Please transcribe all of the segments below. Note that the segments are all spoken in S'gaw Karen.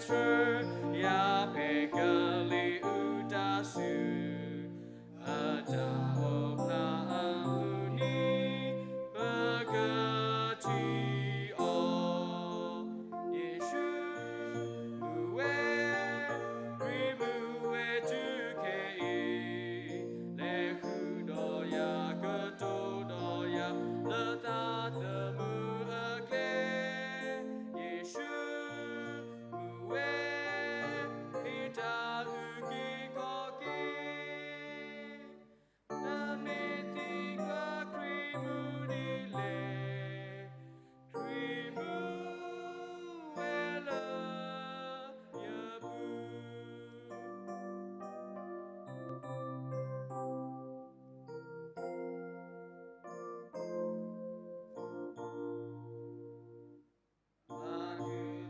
ဆှၢယၤဖဲကလံၤအုၣ်တၢ်စု အတၢ်အိၣ်ဖျါအမုၢ်နံၤ ပကထံၣ်အီၤ. ယ့ၣ်ၡူးမုၢ်ဝဲ, ခရံာ်မုၢ်ဝဲတုၤခဲအံၤ, လဲၤဃုာ်ဒီးယၤ ကတိၤဒီးယၤ လၢသးသမူအကျဲ, ယ့ၣ်ၡူးမုၢ်ဝဲ, ဟ့ၣ်တၢ်အုၣ်က့ၤခီၣ်က့ၤ နမ့ၢ်သံကွၢ်ခရံာ်မုၢ်နံၤလဲၣ်, ခရံာ်မုၢ်ဝဲလၢယပူၤ. ပှၤလီၤအဲၣ်ပှၤဂ့ၤထဲအီၤ တအိၣ်ဝဲဘၣ်. ယ့ၣ်ၡူးမုၢ်ဝဲ, ခရံာ်မုၢ်ဝဲတုၤခဲအံၤ,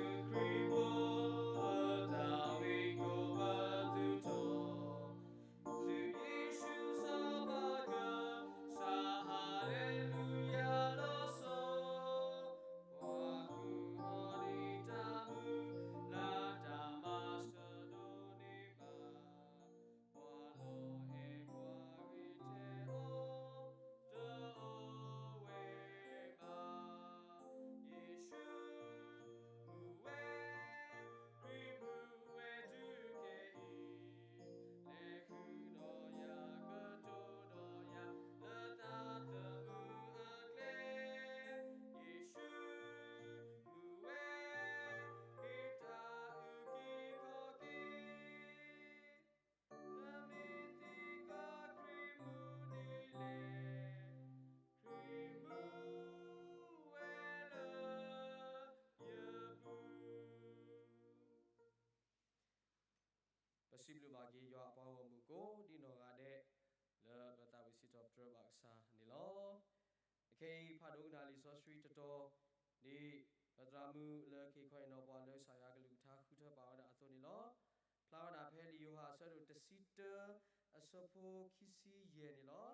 လဲၤဃုာ်ဒီးယၤ ကတိၤဒီးယၤ လၢသးသမူအကျဲ, ယ့ၣ်ၡူးမုၢ်ဝဲ, ဟ့ၣ်တၢ်အုၣ်က့ၤခီၣ်က့ၤ နမ့ၢ်သံကွၢ်ခရံာ်မုၢ်နံၤလဲၣ်, ခရံာ်မုၢ်ဝဲလၢယပူၤ. ပစံးဘျုးဘၣ်က့ၤယွၤအပှၤဂီၢ်မုၢ်ကိးဒ်နီၢ်ဂၤဒဲး လၢပသးဝံၣ်စံးထီၣ်ပတြၢၤဘၣ်ကစၢ်န့ၣ်လီၤ. ခဲအံၤဖးဒိကနၣ်လံာ်စီဆှံတတီၤန့ၣ် ပသရၣ်မုၣ်လၢက့ၤခီအ့ၣ်နီၤပှၤလၢကစၢ်ယွၤကလုၢ်ကထါဃုထၢပာ်ဝဲဒၣ်အသိးန့ၣ်လီၤ. ဖျါဝဲဒၣ်ဖဲလံာ်ယိၤဟၣ်အဆၢဒိၣ်တဆံတၢ အဆၢဖိခံဆံယဲၢ်န့ၣ်လီၤ. လံာ်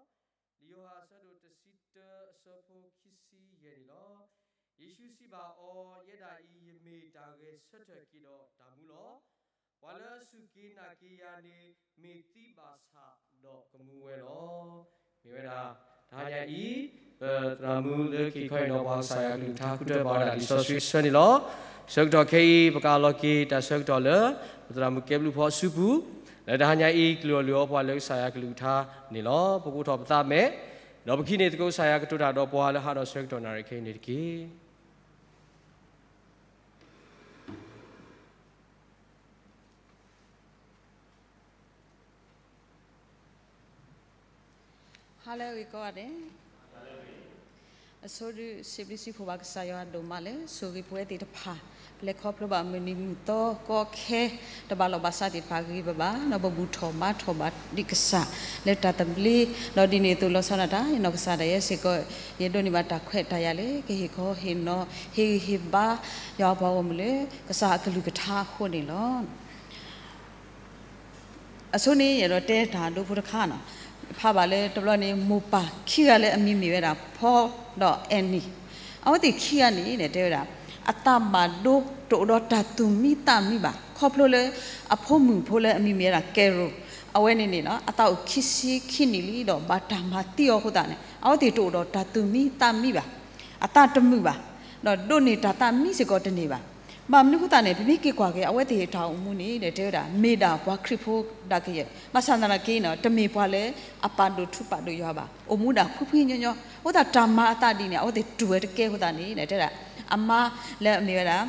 ယိၤဟၣ်အဆၢဒိၣ်တဆံတၢ အဆၢဖိခံဆံယဲၢ်န့ၣ်လီၤ. ယ့ၣ်ၡူးစံးဘၣ်အီၤ, ယဲဒၣ်အံၤ ယမ့ၢ်တၢ်ဂဲၤဆၢထၢၣ်က့ၤဒီးတၢ်မူလီၤ. ပှၤလၢအစူၢ်က့ၤနာ်က့ၤယၤန့ၣ် မ့ၢ်သံဘၣ်ဆၣ်ဒီးကမူဝဲလီၤ. မ့ၢ်ဝဲဒၣ် တဟါညါအံၤ ပသရၣ်မုၣ်လၢက့ၤခီအ့ၣ်နီၤပှၤကစၢ်ယွၤကလုၢ်ကထါဃုထၢပာ်ဝဲဒၣ်လံာ်စီဆှံအဆၢန့ၣ်လီၤ. ဆၢကတီၢ်ခဲအံၤ ပကအးလီၤက့ၤတၢ်ဆၢကတီၢ်လၢ ပသရၣ်မုၣ်ကဲဘျုးဖီအစုပူၤ, လၢတဟါညါအံၤ ကလုၢ်အီၣ်လုၢ်အီပှၤလၢကစၢ်ယွၤကလုၢ်ကထါန့ၣ်လီၤ. ပကအိးထီၣ်ပသးမဲာ်, ဒီးပကဟံးန့ၢ်သကိးကစၢ်ယွၤကတိၤတၢ်ဒီးပှၤလၢဟးဒီးဆၢကတီၢ်နၣ်ရံၣ်ခဲအံၤန့ၣ်တက့ၢ်. Hello ဂ့ၤကိးဂၤဒဲး, အဆိဒုးစံးဘျုးစံးဖှိၣ်ဘၣ်ကစၢ်ယွၤဒိၣ်မးလၢ ဆိၣ်ဂ့ၤပဝဲသ့ၣ်တဖၣ် ပလဲၤခီဖျိဘၣ်မုၢ်နံၤမုၢ်သီကိးခဲ တဘၣ်လီၢ်ဘၣ်စးသ့ၣ်တဖၣ်ဂ့ၤဂ့ၤဘၣ်ဘၣ်, ဒီးပဘူၣ်ထီၣ်ဘါထီၣ်ဘၣ်ဒံးကစၢ် လၢတၢ်သဘျ့, ဒီးဒ်န့ၣ်အသိးလီၤဆီဒၣ်တၢ် ယနီၢ်ကစၢ်ဒၣ်ယဲစ့ၢ်ကီး ယဒိးန့ၢ်ဘၣ်တၢ်ခွဲးတၢ်ယာ်လၢ ကဟ့ၣ်ခီဟ့ၣ်နီၤ ဟ့ၣ်ဂံၢ်ဟ့ၣ်ဘါ ယွၤအပှၤဂီၢ်မုၢ်လၢ ကစၢ်အကလုၢ်ကထါအဃိန့ၣ်လီၤ. အဆိန့ၣ် ယအဲၣ်ဒိးတဲတၢ်ဒိဖိတခါနီၤ, ဖးဘၣ်လၢတဘျီန့ၣ် မိၢ်ပၢ်ခံဂၤလၢအမံၤမ့ၢ်ဝဲဒၣ် Paul ဒီး Annie, အဝဲသ့ၣ်ခံဂၤန့ၣ် တဲဝဲဒၣ် အသးဘၣ်ဒိတအိၣ်ဒီးတၢ်သူၣ်မံသးမံဘၣ်, ခီဖျိလၢ အဖိမုၣ်ဖိလၢအမံၤမ့ၢ်ဝဲဒၣ် Carol, အဝဲန့ၣ်န့ၣ် အသးအိၣ်ခံဆံခံနံၣ်လံဒီး ဘၣ်တၢ်မၤသံအီၤအဃိသတးန့ၣ် အဝဲသ့ၣ်တအိၣ်ဒီးတၢ်သူၣ်မံသးမံဘၣ်, အသးတမုာ်ဘၣ်, ဒီးဒိးန့ၢ်တၢ်သးမံစ့ၢ်ကီးတန့ၢ်ဘၣ်. ဘၣ်မနုၤအဃိသတးန့ၣ် ပမ့ၢ်က့ၤကွၢ်က့ၤ အဝဲသ့ၣ်တၢ်အိၣ်မူန့ၣ် တဲဝဲဒၣ် မ့ၢ်ဒၣ်ပှၤခရံာ်ဖိဒၣ်ကယဲၢ်, ဘၣ်ဆၣ်သနာ်က့န့ၣ် တမ့ၢ်ပှၤလၢအပာ်ဒိၣ်ထူပာ်ဒိၣ်ယွၤဘၣ်, အိၣ်မူဒၣ်ဖှံဖှံညီညီ, အဃိသတးတၢ်မၤအသးဒ်န့ၣ် အဝဲသ့ၣ်တူၢ်ဝဲတကဲအဃိသတးန့ၣ် တဲဝဲဒၣ် အမါလၢအမ့ၢ်ဝဲဒၣ်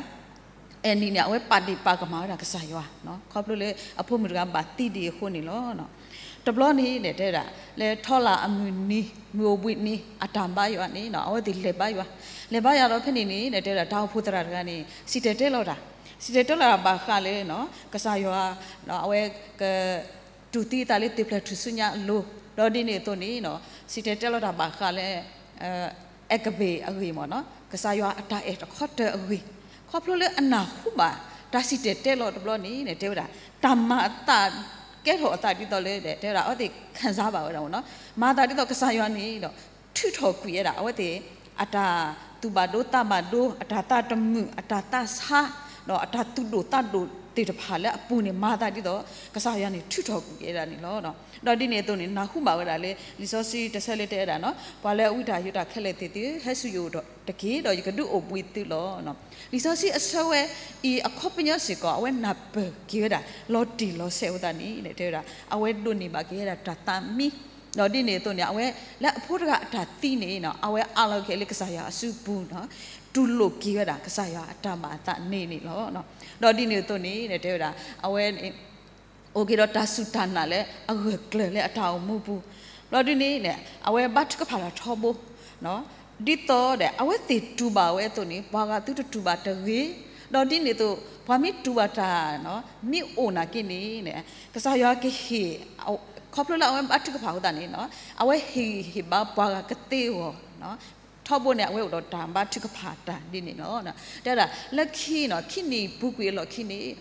Annie န့ၣ် အဝဲပာ်ဒ့ၣ်ပာ်ကမၣ်ဝဲဒၣ်ကစၢ်ယွၤ, ခီဖျိလၢအဖိမုၣ်တဂၤဘၣ်သံဒံးအဃိန့ၣ်လီၤ. တဘျီန့ၣ် တဲဝဲဒၣ် လၢထီလာ်အမုၢ်နံၤ မုၢ်အိၣ်ဘှံးနံၤ အတၢ်ဘါယွၤန့ၣ် အဝဲသ့ၣ်လဲၤဘါယွၤ, လဲၤဘါယွၤဒီးဖဲန့ၣ်န့ၣ် တဲဝဲဒၣ် တၢ်အိၣ်ဖှိၣ်သရၣ်တဂၤန့ၣ် စံၣ်တဲၤတဲလီၤတၢ်, စံၣ်တဲၤတဲလီၤတၢ်ဘၣ်ဃးလၢ ကစၢ်ယွၤ အဝဲက တူၢ်သံအသးလၢသ့ၣ်ဖျၢၣ်ထူၣ်စုညါအလိၤ, ဒီးဒ်န့ၣ်အသိးန့ၣ် စံၣ်တဲၤတဲလီၤတၢ်ဘၣ်ဃးလၢ အဲကဘ့ၣ်အဂ့ၢ်မ့ၢ်နီၤ, ကစၢ်ယွၤအတၢ်အဲၣ်တခီတၢၤအဂ့ၢ်, ခီဖျိလၢအနၢ်ဟူဘၣ် တၢ်စံၣ်တဲၤတဲလီၤတဘျီန့ၣ် တဲဝဲဒၣ် တၢ်မၤအသး ကဲထီၣ်အသးဒ်သိးလၢ တဲဝဲဒၣ် အဝဲသ့ၣ်ခံစားဘၣ်ဝဲဒၣ်မ့ၢ်နီၤ, မၤအသးဒ်သိးကစၢ်ယွၤန့ၣ်ဒီး ထုးထီၣ်ကွံာ်ဝဲဒၣ် အဝဲသ့ၣ် အတၢ်သူၣ်ဘၣ်ဒိသးဘၣ်ဒိ အတၢ်သးတမုာ် အတၢ်သးဆါ ဒီးအတၢ်သူၣ်ဒိၣ်သးဒိၣ်သ့ၣ်တဖၣ်လၢအပူၤန့ၣ် မၤသးဒ်သိး ကစၢ်ယွၤန့ၣ်ထုးထီၣ်ကွံာ်က့ၤဝဲဒၣ်န့ၣ်လီၤ. ဒီးဒ်န့ၣ်အသိးန့ၣ် နၢ်ဟူဘၣ်ဝဲဒၣ်လၢ လံာ်စီဆှံတဆၢလၢတဲဝဲဒၣ်နီၤ ပှၤလၢအဝံတၢ်ယိးတၢ်ခဲလၢာ်သ့ၣ်သုဧၢ, ဟဲဆူယအိၣ်တက့ၢ်, ဒီးယကဒုးအိၣ်ဘှံးသုလီၤ. လံာ်စီဆှံအဆၢဝဲအံၤအခီပညီစ့ၢ်ကီး အဝဲနၢ်ပၢၢ်က့ၤဝဲဒၣ် လီၤတံၢ်လီၤဆဲးအဃိသတးန့ၣ် တဲဝဲဒၣ် အဝဲဒိးန့ၢ်ဘၣ်က့ၤဝဲဒၣ်တၢ်သးမံ, ဒီးဒ်န့ၣ်အသိးန့ၣ် အဝဲလၢအဖိတဂၤအတၢ်သံန့ၣ် အဝဲအးလီၤက့ၤလၢကစၢ်ယွၤအစုပူၤနီၤ တူၢ်လိာ်က့ၤဝဲဒၣ် ကစၢ်ယွၤအတၢ်မၤအသးန့ၣ်န့ၣ်လီၤ. ဒီးဒ်န့ၣ်အသိးန့ၣ် တဲဝဲဒၣ် အဝဲန့ၣ် အိၣ်က့ၤဒီးတၢ်စူၢ်တၢ်နာ်လၢအဂၢၢ်ကျၢၤလၢအတၢ်အိၣ်မူပူၤ, ဘျီဒ်န့ၣ် အဝဲဘါထုကဖၣ်လီၤထီဘိ ဒ်သိးဒီး အဝဲသ့ၣ်တူၢ်ဘၣ်ဝဲအသိးန့ၣ် ပှၤဂၤသုတတူၢ်ဘၣ်တဂ့ၤ, ဒီးဒ်န့ၣ်အသိး ပှၤမ့ၢ်တူၢ်ဘၣ်တၢ် မ့ၢ်အိၣ်နာ်က့န့ၣ် ကစၢ်ယွၤကဟ့ၣ် ခီဖျိလၢအဝဲဘါထုကဖၣ်အဃိသတးန့ၣ် အဝဲဟ့ၣ်ဂံၢ်ဟ့ၣ်ဘါပှၤဂၤကသ့အဂီၢ် ထီဘိန့ၣ် အဝဲအိၣ်ဒီးတၢ်ဘါထုကဖၣ်တၢ်ဒ်န့ၣ်လီၤ. တဲဝဲဒၣ် လၢခံနီၤ ခံနံၣ်ပူၤကွံာ်အလီၢ်ခံန့ၣ်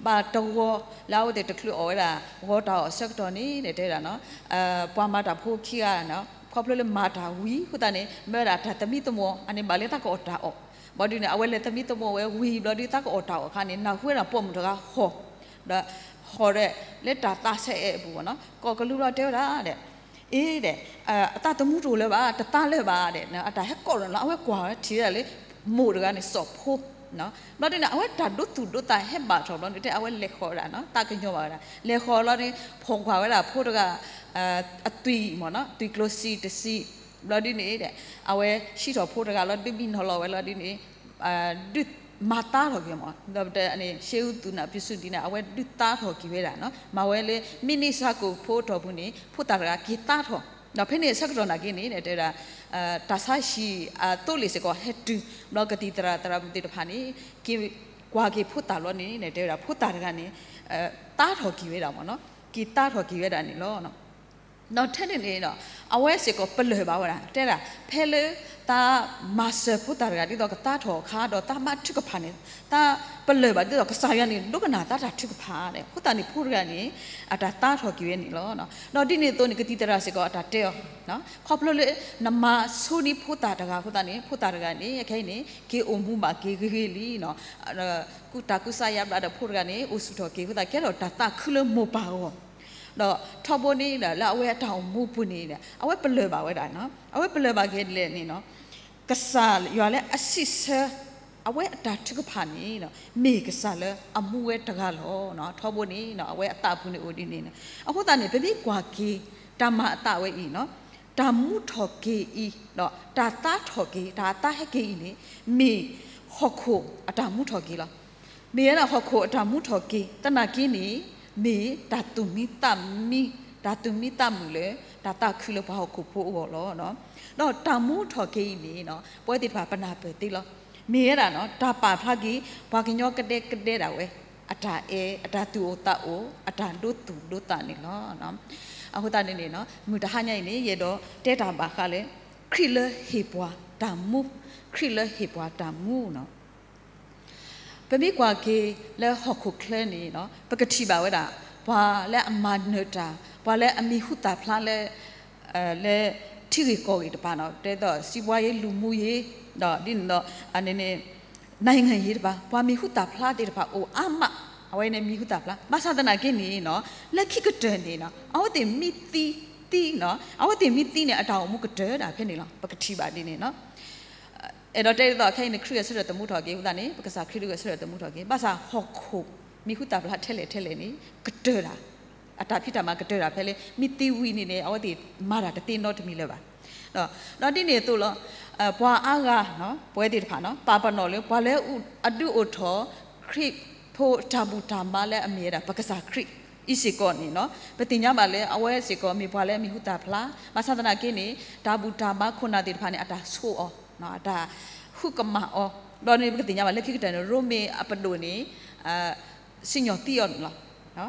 ဘၣ်တဂီၤလၢအဝဲသ့ၣ်တချုးအီၣ်ဝဲဒၣ် ဂီၤတၢ်အီၣ်ဆၢကတီၢ်န့ၣ် တဲဝဲဒၣ်နီၤ ပှၤမၤတၢ်ဖိခံဂၤနီၤ ခီဖျိလၢမၤတၢ်ဝံၤအဃိသတးန့ၣ် မၢဝဲဒၣ်တၢ်သမံသမိး အန့ၣ်ဘၣ်လၢတၢ်ကအိၣ်တၢ်အီၣ်, ဘျီဒ်န့ၣ် အဝဲလဲၤသမံသမိးဝဲဝံၤ ဘျီဒ်တၢ်ကအိၣ်တၢ်အီၣ်အခါန့ၣ် နၢ်ဟူဝဲဒၣ်ပိာ်မုၣ်တဂၤဟီၣ် ဒီးဟီၣ်ဒီး လၢတၢ်သးဆဲးအဲၣ်အပူၤနီၤ ကိးကလူးဘျီတဲဝဲဒၣ်ဒီး အ့ဒီး အသးသမူတအိၣ်လၢၤဘၣ် တသးလၢၤဘၣ်ဒီး အတၢ်ဟဲကိးဒီးနီၤ အဝဲကွၢ်ဝဲထံၣ်ဝဲဒၣ်လၢ မိၢ်တဂၤန့ၣ် စီၣ်ဖိ ဘျီဒ်န့ၣ် အဝဲတၢ်ဒိသူၣ်ဒိသးဟဲဘၣ်ထီၣ်ဘျီန့ၣ် တဲအဝဲလဲၤဃီၤဝဲဒၣ်နီၤ သးကညီၤဘၣ်ဝဲဒၣ် လဲၤဃီၤလီၤန့ၣ် ဖီၣ်ကွၢ်ဝဲဒၣ်ဖိတဂၤ အသွံၣ်မ့ၢ်နီၤ သွံၣ်ကျိၤစံၣ်တစံၣ် ဘျီဒ်န့ၣ်ဒီး အဝဲဟံးထီၣ်ဖိတဂၤလီၤ ဒုးမံနီၤလီၤဝဲလီၤဒ်န့ၣ် ဒုးမၤသါထီၣ်က့ၤမ့ၢ် ဒီးပတဲန့ၣ် ရှ့းဦးသုးနၢ်ပစုဒ်န့ၣ် အဝဲဒုးသါထီၣ်က့ၤဝဲဒၣ်နီၤ မၤဝဲလၢ မ့ၢ်န့ၢ်ဆါကိၣ်ဖိအတီၢ်ပူၤန့ၣ် ဖိသၣ်တဂၤက့ၤသါထီၣ် ဒီးဖဲန့ၣ်အဆၢကတီၢ်နာ်က့န့ၣ် တဲဝဲဒၣ် တၢ်ဆါဟံၣ်အသိလ့ၣ်စ့ၢ်ကီးဟဲတုၤ ဘျီကသံၣ်သရၣ်သရၣ်မုၣ်သ့ၣ်တဖၣ်န့ၣ် က့ၤကွၢ်က့ၤဖိသၣ်လီၤန့ၣ် တဲဝဲဒၣ် ဖိသၣ်တဂၤန့ၣ် သါထီၣ်က့ၤဝဲဒၣ်မ့ၢ်နီၤ က့ၤသါထီၣ်က့ၤဝဲဒၣ်န့ၣ်လီၤ. ဒီးထဲန့ၣ်န့ၣ်ဒီး အဝဲစ့ၢ်ကီးပလၢၢ်ဘၣ်ဝဲဒၣ် တဲဒၣ် ဖဲလၢ သးမၤစၢၤဖိသၣ်တဂၤ ဒ်သိးကသါထီၣ်အခါ ဒီးသးဘါထုကဖၣ်န့ၣ် သးပလၢၢ်ဘၣ်ဒ်သိးကစၢ်ယွၤန့ၣ် ဒိကနၣ်သးတၢ်ထုကဖၣ်ဒီး အဃိသတးန့ၣ် ဖိတဂၤန့ၣ် အတၢ်သါထီၣ်က့ၤဝဲန့ၣ်လီၤ. ဒီးဒ်န့ၣ်အသိးန့ၣ် ကသံၣ်သရၣ်စ့ၢ်ကီးအတၢ်တဲအီၤ ခီဖျိလၢ နမၤဆိဒံးဖိသၣ်တဂၤအဃိသတးန့ၣ် ဖိသၣ်တဂၤန့ၣ် အခဲအံၤန့ၣ် က့ၤအိၣ်မူဘၣ်က့ၤဂ့ၤဂ့ၤလံနီၤ ကူၣ်တၢ်ကူၣ်စါယါဘျါဒီးဖိတဂၤန့ၣ် အိၣ်ဆူၣ်ထီၣ်က့ၤအဃိသတး ကဲထီၣ်တၢ်သးခုလၢမိၢ်ပၢ်အဂီၢ် ဒီးထီဘိန့ၣ်ဒီး လၢအဝဲအတၢ်အိၣ်မူပူၤန့ၣ်ဒီး အဝဲပလၢၢ်ဘၣ်ဝဲဒၣ်နီၤ အဝဲပလၢၢ်ဘၣ်က့ၤဒ်လဲၣ်န့ၣ်နီၤ ကစၢ်ယွၤလၢအစံးဆၢ အဝဲအတၢ်ထုကဖၣ်န့ၣ် မ့ၢ်ကစၢ်လၢအမူဝဲတဂၤလီၤ. ထီဘိန့ၣ် အဝဲအသးပူၤန့ၣ်အိၣ်ဒ်န့ၣ် အဃိသတးန့ၣ် ပမ့ၢ်ကွၢ်က့ၤ တၢ်မၤအသးဝဲအံၤနီၤ တၢ်မူထီၣ်က့ၤအံၤ ဒီးတၢ်သါထီၣ်က့ၤ တၢ်အသါဟဲက့ၤအံၤန့ၣ် မ့ၢ်ဟီၣ်ခိၣ်အတၢ်မူထီၣ်က့ၤလီၤ. မ့ၢ်ဝဲဒၣ်ဟီၣ်ခိၣ်အတၢ်မူထီၣ်က့ၤ သနာ်က့န့ၣ် မ့ၢ်တၢ်သူၣ်မံသးမံ တၢ်သူၣ်မံသးမုာ်လၢ တၢ်သးခုလၢပှၤဟီၣ်ခိၣ်ဖိအဂီၢ်လီၤ. ဒီးတၢ်မူထီၣ်က့ၤအံၤန့ၣ် ပဝဲသ့ၣ်တဖၣ်ပနၢ်ပၢၢ်သ့လီၤ. မ့ၢ်ဝဲဒၣ်နီၤ တၢ်ပာ်ဖျါက့ၤ ပှၤကညီကဒဲကဒဲဒၣ်ဝဲ အတၢ်အဲၣ် အတၢ်သူၣ်အိၣ်သးအိၣ် အတၢ်ဒိသူၣ်ဒိသးန့ၣ်လီၤ. အဃိသတးန့ၣ်န့ၣ် မုၢ်တဟါညါအံၤန့ၣ် ယအဲၣ်ဒိးတဲတၢ်ဘၣ်ဃးလၢ ခရံာ်လၢဟ့ၣ်ပှၤတၢ်မူ, ခရံာ်လၢဟ့ၣ်ပှၤတၢ်မူနီၤ ပမ့ၢ်ကွၢ်က့ၤလၢဟီၣ်ခိၣ်ချၢန့ၣ် ပကထံၣ်ဘၣ်ဝဲဒၣ် ပှၤလၢအမၤနၢၤတၢ် ပှၤလၢအမံၤဟူသၣ်ဖျါလၢ လၢထံဂ့ၢ်ကီၢ်ဂ့ၢ်တဖၣ်နီၤ တဲသိး စီးပွားရေး လူမှုရေး ဒီးဒ်န့ၣ်ဒီး အန့ၣ်န့ၣ် နိုင်ငံရေးတဖၣ် ပှၤမံၤဟူသၣ်ဖျါသ့ၣ်တဖၣ်အိၣ်အါမး အဝဲန့ၣ်မံၤဟူသၣ်ဖျါ ဘၣ်ဆၣ်သနာ်က့န့ၣ်နီၤ လၢခံကတၢၢ်န့ၣ်နီၤ အဝဲသ့ၣ်မ့ၢ်သံ သံနီၤ အဝဲသ့ၣ်မ့ၢ်သံန့ၣ် အတၢ်အိၣ်မူကတၢၢ်ဒၣ်ဖဲန့ၣ်လီၤ ပကထံၣ်ဘၣ်ဒ်န့ၣ်နီၤ အဲၣ်ဒိးတဲဒ်သိး ခဲအံၤန့ၣ် ခရံာ်ဂဲၤဆၢထၢၣ်သမူထီၣ်က့ၤအဃိသတးန့ၣ် ပကစၢ်ခရံာ်ဒုးဂဲၤဆၢထၢၣ်သမူထီၣ်က့ၤ ဘၣ်ဆၣ်ဟီၣ်ခိၣ် မံၤဟူသၣ်ဖျါထဲလဲၣ်ထဲလဲၣ်န့ၣ် ကတၢၢ်တၢ် အတၢ်ဖံးတၢ်မၤကတၢၢ်တၢ်ဖဲလၢ မ့ၢ်သံဝံၤန့ၣ်န့ၣ် အဝဲသ့ၣ်မၤတၢ်တသ့နီတမံၤလၢၤဘၣ်. ဒီးဒ်န့ၣ်အသိးလီၤ ပှၤအါဂၤ ပဝဲသ့ၣ်တဖၣ်နီၤ ပာ်ပနီၣ်လၢ ပှၤလၢအဒုးအိၣ်ထီၣ် ခရံာ်ဖိတၢ်ဘူၣ်တၢ်ဘါလၢအမ့ၢ်ဝဲဒၣ် ပကစၢ်ခရံာ်အံၤစ့ၢ်ကီးန့ၣ်နီၤ ပသ့ၣ်ညါဘၣ်လၢ အဝဲစ့ၢ်ကီးမ့ၢ်ပှၤလၢအမံၤဟူသၣ်ဖျါ ဘၣ်ဆၣ်သနာ်က့န့ၣ် တၢ်ဘူၣ်တၢ်ဘါခိၣ်နၢ်သ့ၣ်တဖၣ်န့ၣ် အတၢ်ဆိၣ်အီၤ အတၢ်ဃုကမၣ်အီၤ ဒီးန့ၣ်ပကသ့ၣ်ညါဘၣ်လၢခံကတၢၢ်န့ၣ် ရိမ့ၤအပဒိၣ်န့ၣ် စံၣ်ညီၣ်သံအီၤန့ၣ်လီၤ.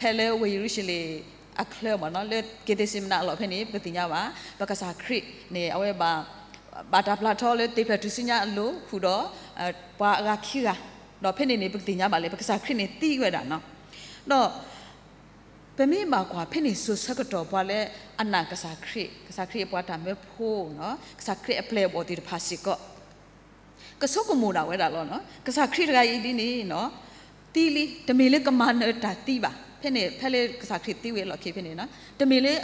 ဖဲလၢဝ့ၢ်ယရူၤၡလ့ၣ်အချၢမ့ၢ်နီၤ လၢက့ၤသ့းစ့မနၤအလီၢ်ဖဲန့ၣ် ပကသ့ၣ်ညါဘၣ် ပကစၢ်ခရံာ်န့ၣ် အဝဲဘၣ် ဘၣ်တၢ်ပျၢ်ထီလၢသ့ၣ်ဖျၢၣ်ထူၣ်စုညါအလိၤ ဃုာ်ဒီး ပှၤအဂၤခံဂၤ ဒီးဖဲန့ၣ်န့ၣ် ပကသ့ၣ်ညါဘၣ်လၢ ပကစၢ်ခရံာ်န့ၣ်သံဝဲဒၣ်နီၤ ဒီး ပမ့ၢ်ဘၣ်ကွၢ်ဖဲန့ၣ်စိၤဆၢကတီၢ် ပှၤလၢအနာ်ကစၢ်ခရံာ် ကစၢ်ခရံာ်အပှၤတၢ်မၢဖိနီၤ ကစၢ်ခရံာ်အပျဲၢ်အဘီၣ်သ့ၣ်တဖၣ်စ့ၢ်ကီး ကဆိကမိၣ်ဒၣ်ဝဲဒၣ်လီၤ. ကစၢ်ခရံာ်တဂၤအံၤဒ်န့ၣ် သံလံ, တမ့ၢ်လၢကမၤနၢၤတၢ်သံဘၣ်. ဖဲန့ၣ် ဖဲလၢကစၢ်ခရံာ်သံဝဲအလီၢ်ခံဖဲန့ၣ် တမ့ၢ်လၢ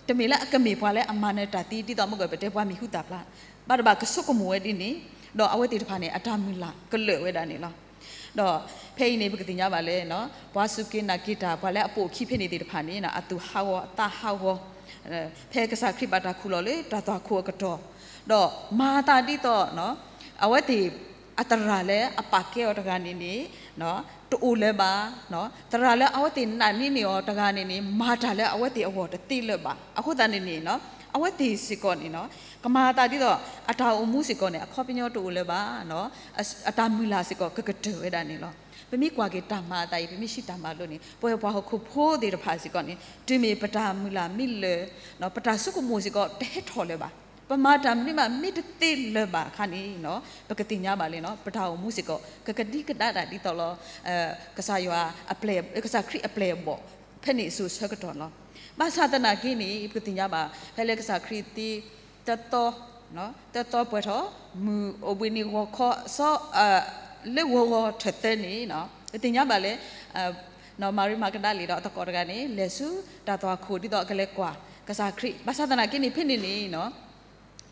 တမ့ၢ်လၢအကမ့ၢ်ပှၤလၢအမၤနၢၤတၢ်သံ ဒ်သိးမ့ၢ်ကပတဲပှၤမံၤဟူသၣ်ဖျါ, ဘၣ်တဘၣ်ကဆိကမိၣ်ဝဲဒ်န့ၣ်, ဒီးအဝဲသ့ၣ်တဖၣ်န့ၣ် အတၢ်မုၢ်လၢ်ကလၢာ်ဝဲဒၣ်န့ၣ်လီၤ. ဒီးဖဲအံၤန့ၣ် ပကသ့ၣ်ညါဘၣ်လၢ ပှၤစူၢ်က့ၤနာ်က့ၤတၢ် ပှၤလၢအပိာ်အခံဖဲန့ၣ်သ့ၣ်တဖၣ်န့ၣ် အသူၣ်ဟးဂီၤအသးဟးဂီၤ, ဖဲကစၢ်ခရံာ်ဘၣ်တၢ်ခူၣ်လီၤလၢတၢ်သွၣ်ခိၣ်အကတီၢ်, ဒီးမၤအသးဒ်သိး အဝဲသ့ၣ်အသရၣ်လၢအပာ်ကဲအီၤတဂၤန့ၣ်န့ၣ် တအိၣ်လၢၤဘၣ်, သရၣ်လၢအဝဲသ့ၣ်နာ်န့ၢ်န့ၢ်အီၤတဂၤန့ၣ်န့ၣ် မၤတၢ်လၢအဝဲသ့ၣ်အဂီၢ်တသ့လၢၤဘၣ်. အဃိသတးန့ၣ်န့ၣ် အဝဲသ့ၣ်စ့ၢ်ကီးန့ၣ် ကမၤအသးဒ်သိး အတၢ်အိၣ်မူစ့ၢ်ကီးန့ၣ် အခီပညီတအိၣ်လၢၤဘၣ်, အတၢ်မုၢ်လၢ်စ့ၢ်ကီးကကတၢၢ်ဝဲဒၣ်န့ၣ်လီၤ. ပမ့ၢ်ကွၢ်က့ၤတၢ်မၤအသးအံၤ ပမ့ၢ်စံးတၢ်မၤလိန့ၣ် ပဝဲပှၤဟီၣ်ခိၣ်ဖိသ့ၣ်တဖၣ်စ့ၢ်ကီးန့ၣ် တုၤမ့ၢ်ပတၢ်မုၢ်လၢ်မ့ၢ်လၢာ်, ပတၢ်ဆိကမိၣ်စ့ၢ်ကီးတဟဲထီၣ်လၢၤဘၣ်, ပမၤတၢ်မနုၤမးမ့ၢ်တသ့လၢၤဘၣ်အခါန့ၣ် ပကသ့ၣ်ညါဘၣ်လၢ ပတၢ်အိၣ်မူစ့ၢ်ကီး ကကဒံကဒါတၢ်ဒ်သိးလီၤ ကစၢ်ယွၤ ကစၢ်ခရံာ်အပျဲၢ်အဘီၣ် ဖဲန့ၣ်အစိၤဆၢကတီၢ်လီၤ. ဘၣ်ဆၣ်သနာ်က့န့ၣ် ပကသ့ၣ်ညါဘၣ် ဖဲလၢကစၢ်ခရံာ်သံ တသီ, တသီပှဲၤထီၣ် မုၢ်အိၣ်ဘှံးနံၤဂီၤခီ လၢဂီၤဂီၤထၢၣ်သၢန့ၣ် ပသ့ၣ်ညါဘၣ်လၢ မၤရံမၤကဒၤလံဒီးအသကိးတဂၤန့ၣ် လဲၤဆူတၢ်သွၣ်ခိၣ်ဒ်သိးအကလဲၤကွၢ်ကစၢ်ခရံာ်. ဘၣ်ဆၣ်သနာ်က့န့ၣ် ဖဲန့ၣ်န့ၣ်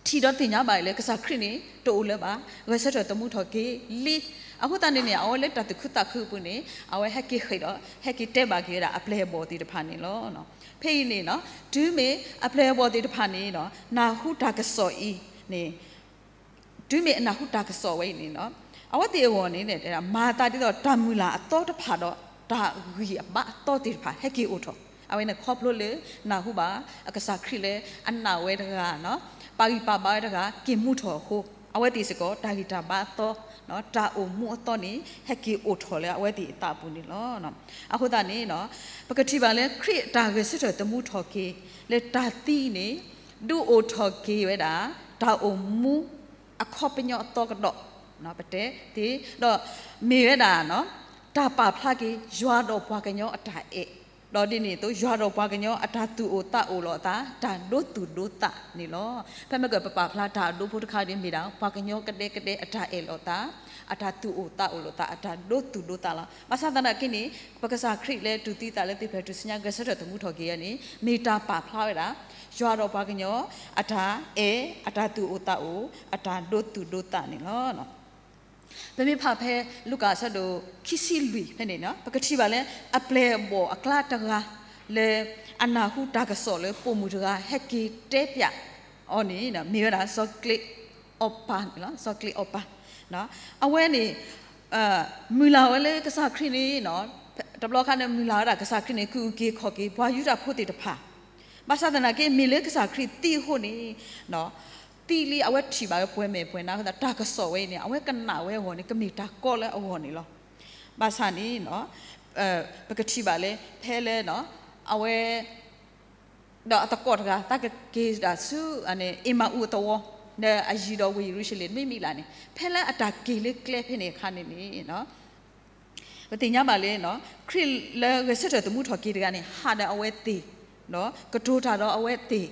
ထံၣ်ဒီးသ့ၣ်ညါဘၣ်လၢကစၢ်ခရံာ်န့ၣ် တအိၣ်လၢၤဘၣ်, ဂဲၤဆၢထၢၣ်သမူထီၣ်က့ၤလံ. အဃိသတးန့ၣ်န့ၣ် အဝဲလၢတၢ်သူၣ်ခုသးခုအပူၤန့ၣ် အဝဲဟဲက့ၤဃ့ၢ်ဒီး ဟဲက့ၤတဲဘၣ်က့ၤဝဲဒၣ်အပျဲၢ်အဘီၣ်သ့ၣ်တဖၣ်န့ၣ်လီၤ. ဖဲအံၤန့ၣ် တုၤမ့ၢ်အပျဲၢ်အဘီၣ်သ့ၣ်တဖၣ်န့ၣ် နၢ်ဟူတၢ်ကစီၣ်အံၤန့ၣ် တုၤမ့ၢ်အနၢ်ဟူတၢ်ကစီၣ်ဝဲအံၤန့ၣ် အဝဲသ့ၣ်အဂီၢ်န့ၣ် မၤသးဒ်သိးတၢ်မုၢ်လၢ်အသီတဖၣ်ဒီး တၢ်ဂံၢ်အဘါအသီသ့ၣ်တဖၣ် ဟဲက့ၤအိၣ်ထီၣ်. အဝဲန့ၣ်ခီဖျိလၢနၢ်ဟူဘၣ်အကစၢ်ခရံာ်လၢအနာ်ဝဲတဂၤ ပာ်ဂံၢ်ပာ်ဘါဝဲတဂၤ က့ၤမူထီၣ်အဃိ အဝဲသ့ၣ်စ့ၢ်ကီး တၢ်ဂံၢ်တၢ်ဘါအသီ တၢ်အိၣ်မူအသီန့ၣ် ဟဲက့ၤအိၣ်ထီၣ်လၢအဝဲသ့ၣ်အသးအပူၤန့ၣ်လီၤ. အဃိသတးန့ၣ် ပကထံၣ်ဘၣ်လၢခရံာ်အတၢ်ဂဲၤဆၢထၢၣ်သမူထီၣ်က့ၤ လၢတၢ်သံန့ၣ် ဒုးအိၣ်ထီၣ်က့ၤဝဲဒၣ် တၢ်အိၣ်မူအခီပညီအသီကဒီး ပတဲသ့ ဒီးမ့ၢ်ဝဲဒၣ် တၢ်ပာ်ဖျါက့ၤ ယွၤဒီးပှၤကညီအတၢ်အဲၣ်, ဒီးဒ်န့ၣ်အသိး ယွၤဒီးပှၤကညီအတၢ်သူၣ်အိၣ်သးအိၣ်လိာ်အသး တၢ်ဒိသူၣ်ဒိသးန့ၣ်လီၤ. ဖဲမ့ၢ်ကပပာ်ဖျါတၢ်အဒိဖိတခါန့ၣ် မ့ၢ်ဒၣ် ပှၤကညီကဒဲကဒဲအတၢ်အဲၣ်လိာ်သး, အတၢ်သူၣ်အိၣ်သးအိၣ်လိာ်သး အတၢ်ဒိသူၣ်ဒိသးလီၤ. ဘၣ်ဆၣ်သနာ်က့န့ၣ် ပကစၢ်ခရံာ်လၢတူၢ်သံသးလၢသ့ၣ်ဖျၢၣ်ထူၣ်စုညါ ဂဲၤဆၢထၢၣ်သမူထီၣ်က့ၤအံၤန့ၣ် မ့ၢ်တၢ်ပာ်ဖျါဝဲဒၣ် ယွၤဒီးပှၤကညီ အတၢ်အဲၣ် အတၢ်သူၣ်အိၣ်သးအိၣ် အတၢ်ဒိသူၣ်ဒိသးန့ၣ်လီၤ. ပမ့ၢ်ဖးဖဲလူၤကၣ်အဆၢဒိၣ်ခံဆံလွံၢ်ဖဲန့ၣ် ပကထံၣ်ဘၣ်လၢ အပျဲၢ်အဘီၣ်အကျါတဂၤ လၢအနၢ်ဟူတၢ်ကစီၣ်လၢပိာ်မုၣ်တဂၤ ဟဲက့ၤတဲပျးအီၤန့ၣ် မ့ၢ်ဝဲဒၣ်စီၤကျ့အီပၤန့ၣ်လီၤ. စီၤကျ့အီပၤ အဝဲန့ၣ် မုၢ်လၢ်ဝဲလၢကစၢ်ခရံာ်န့ၣ် တဘျီခါန့ၣ် မုၢ်လၢ်ဝဲဒၣ်ကစၢ်ခရံာ်န့ၣ် ကအုၣ်က့ၤခီၣ်က့ၤပှၤယူဒၤဖိသ့ၣ်တဖၣ်, ဘၣ်ဆၣ်သနာ်က့ မ့ၢ်လၢကစၢ်ခရံာ်သံအဃိန့ၣ် သံလံ အဝဲထံၣ်ဘၣ်ဝဲပှဲၤမဲာ်ပှဲၤနါအဃိသတး တၢ်ကစီၣ်ဝဲအံၤန့ၣ် အဝဲကနၣ်ဝဲအဂီၢ်န့ၣ် ကမ့ၢ်တၢ်ကီလၢအဂီၢ်န့ၣ်လီၤ. ဘၣ်ဆၣ်န့ၣ် ပကထံၣ်ဘၣ်လၢ ဖဲလၢ အဝဲ ဒီးအသကိးတဂၤ သးကက့ၤဒၣ်ဆူ အ့မၤအူအသဝီ ဒီးအယံၤဒီးဝ့ၢ်ယရူၤၡလ့ၣ် မ့ၢ်မံၤလၢ်န့ၣ် ဖဲလၢအတၢ်က့ၤလၢကျဲဖဲန့ၣ်အခါန့ၣ်န့ၣ် ပသ့ၣ်ညါဘၣ်လၢ ခရံာ်လၢဂဲၤဆၢထၢၣ်သမူထီၣ်က့ၤတဂၤန့ၣ် ဟးဒီးအဝဲသ့ၣ် ကတိၤတၢ်ဒီးအဝဲသ့ၣ်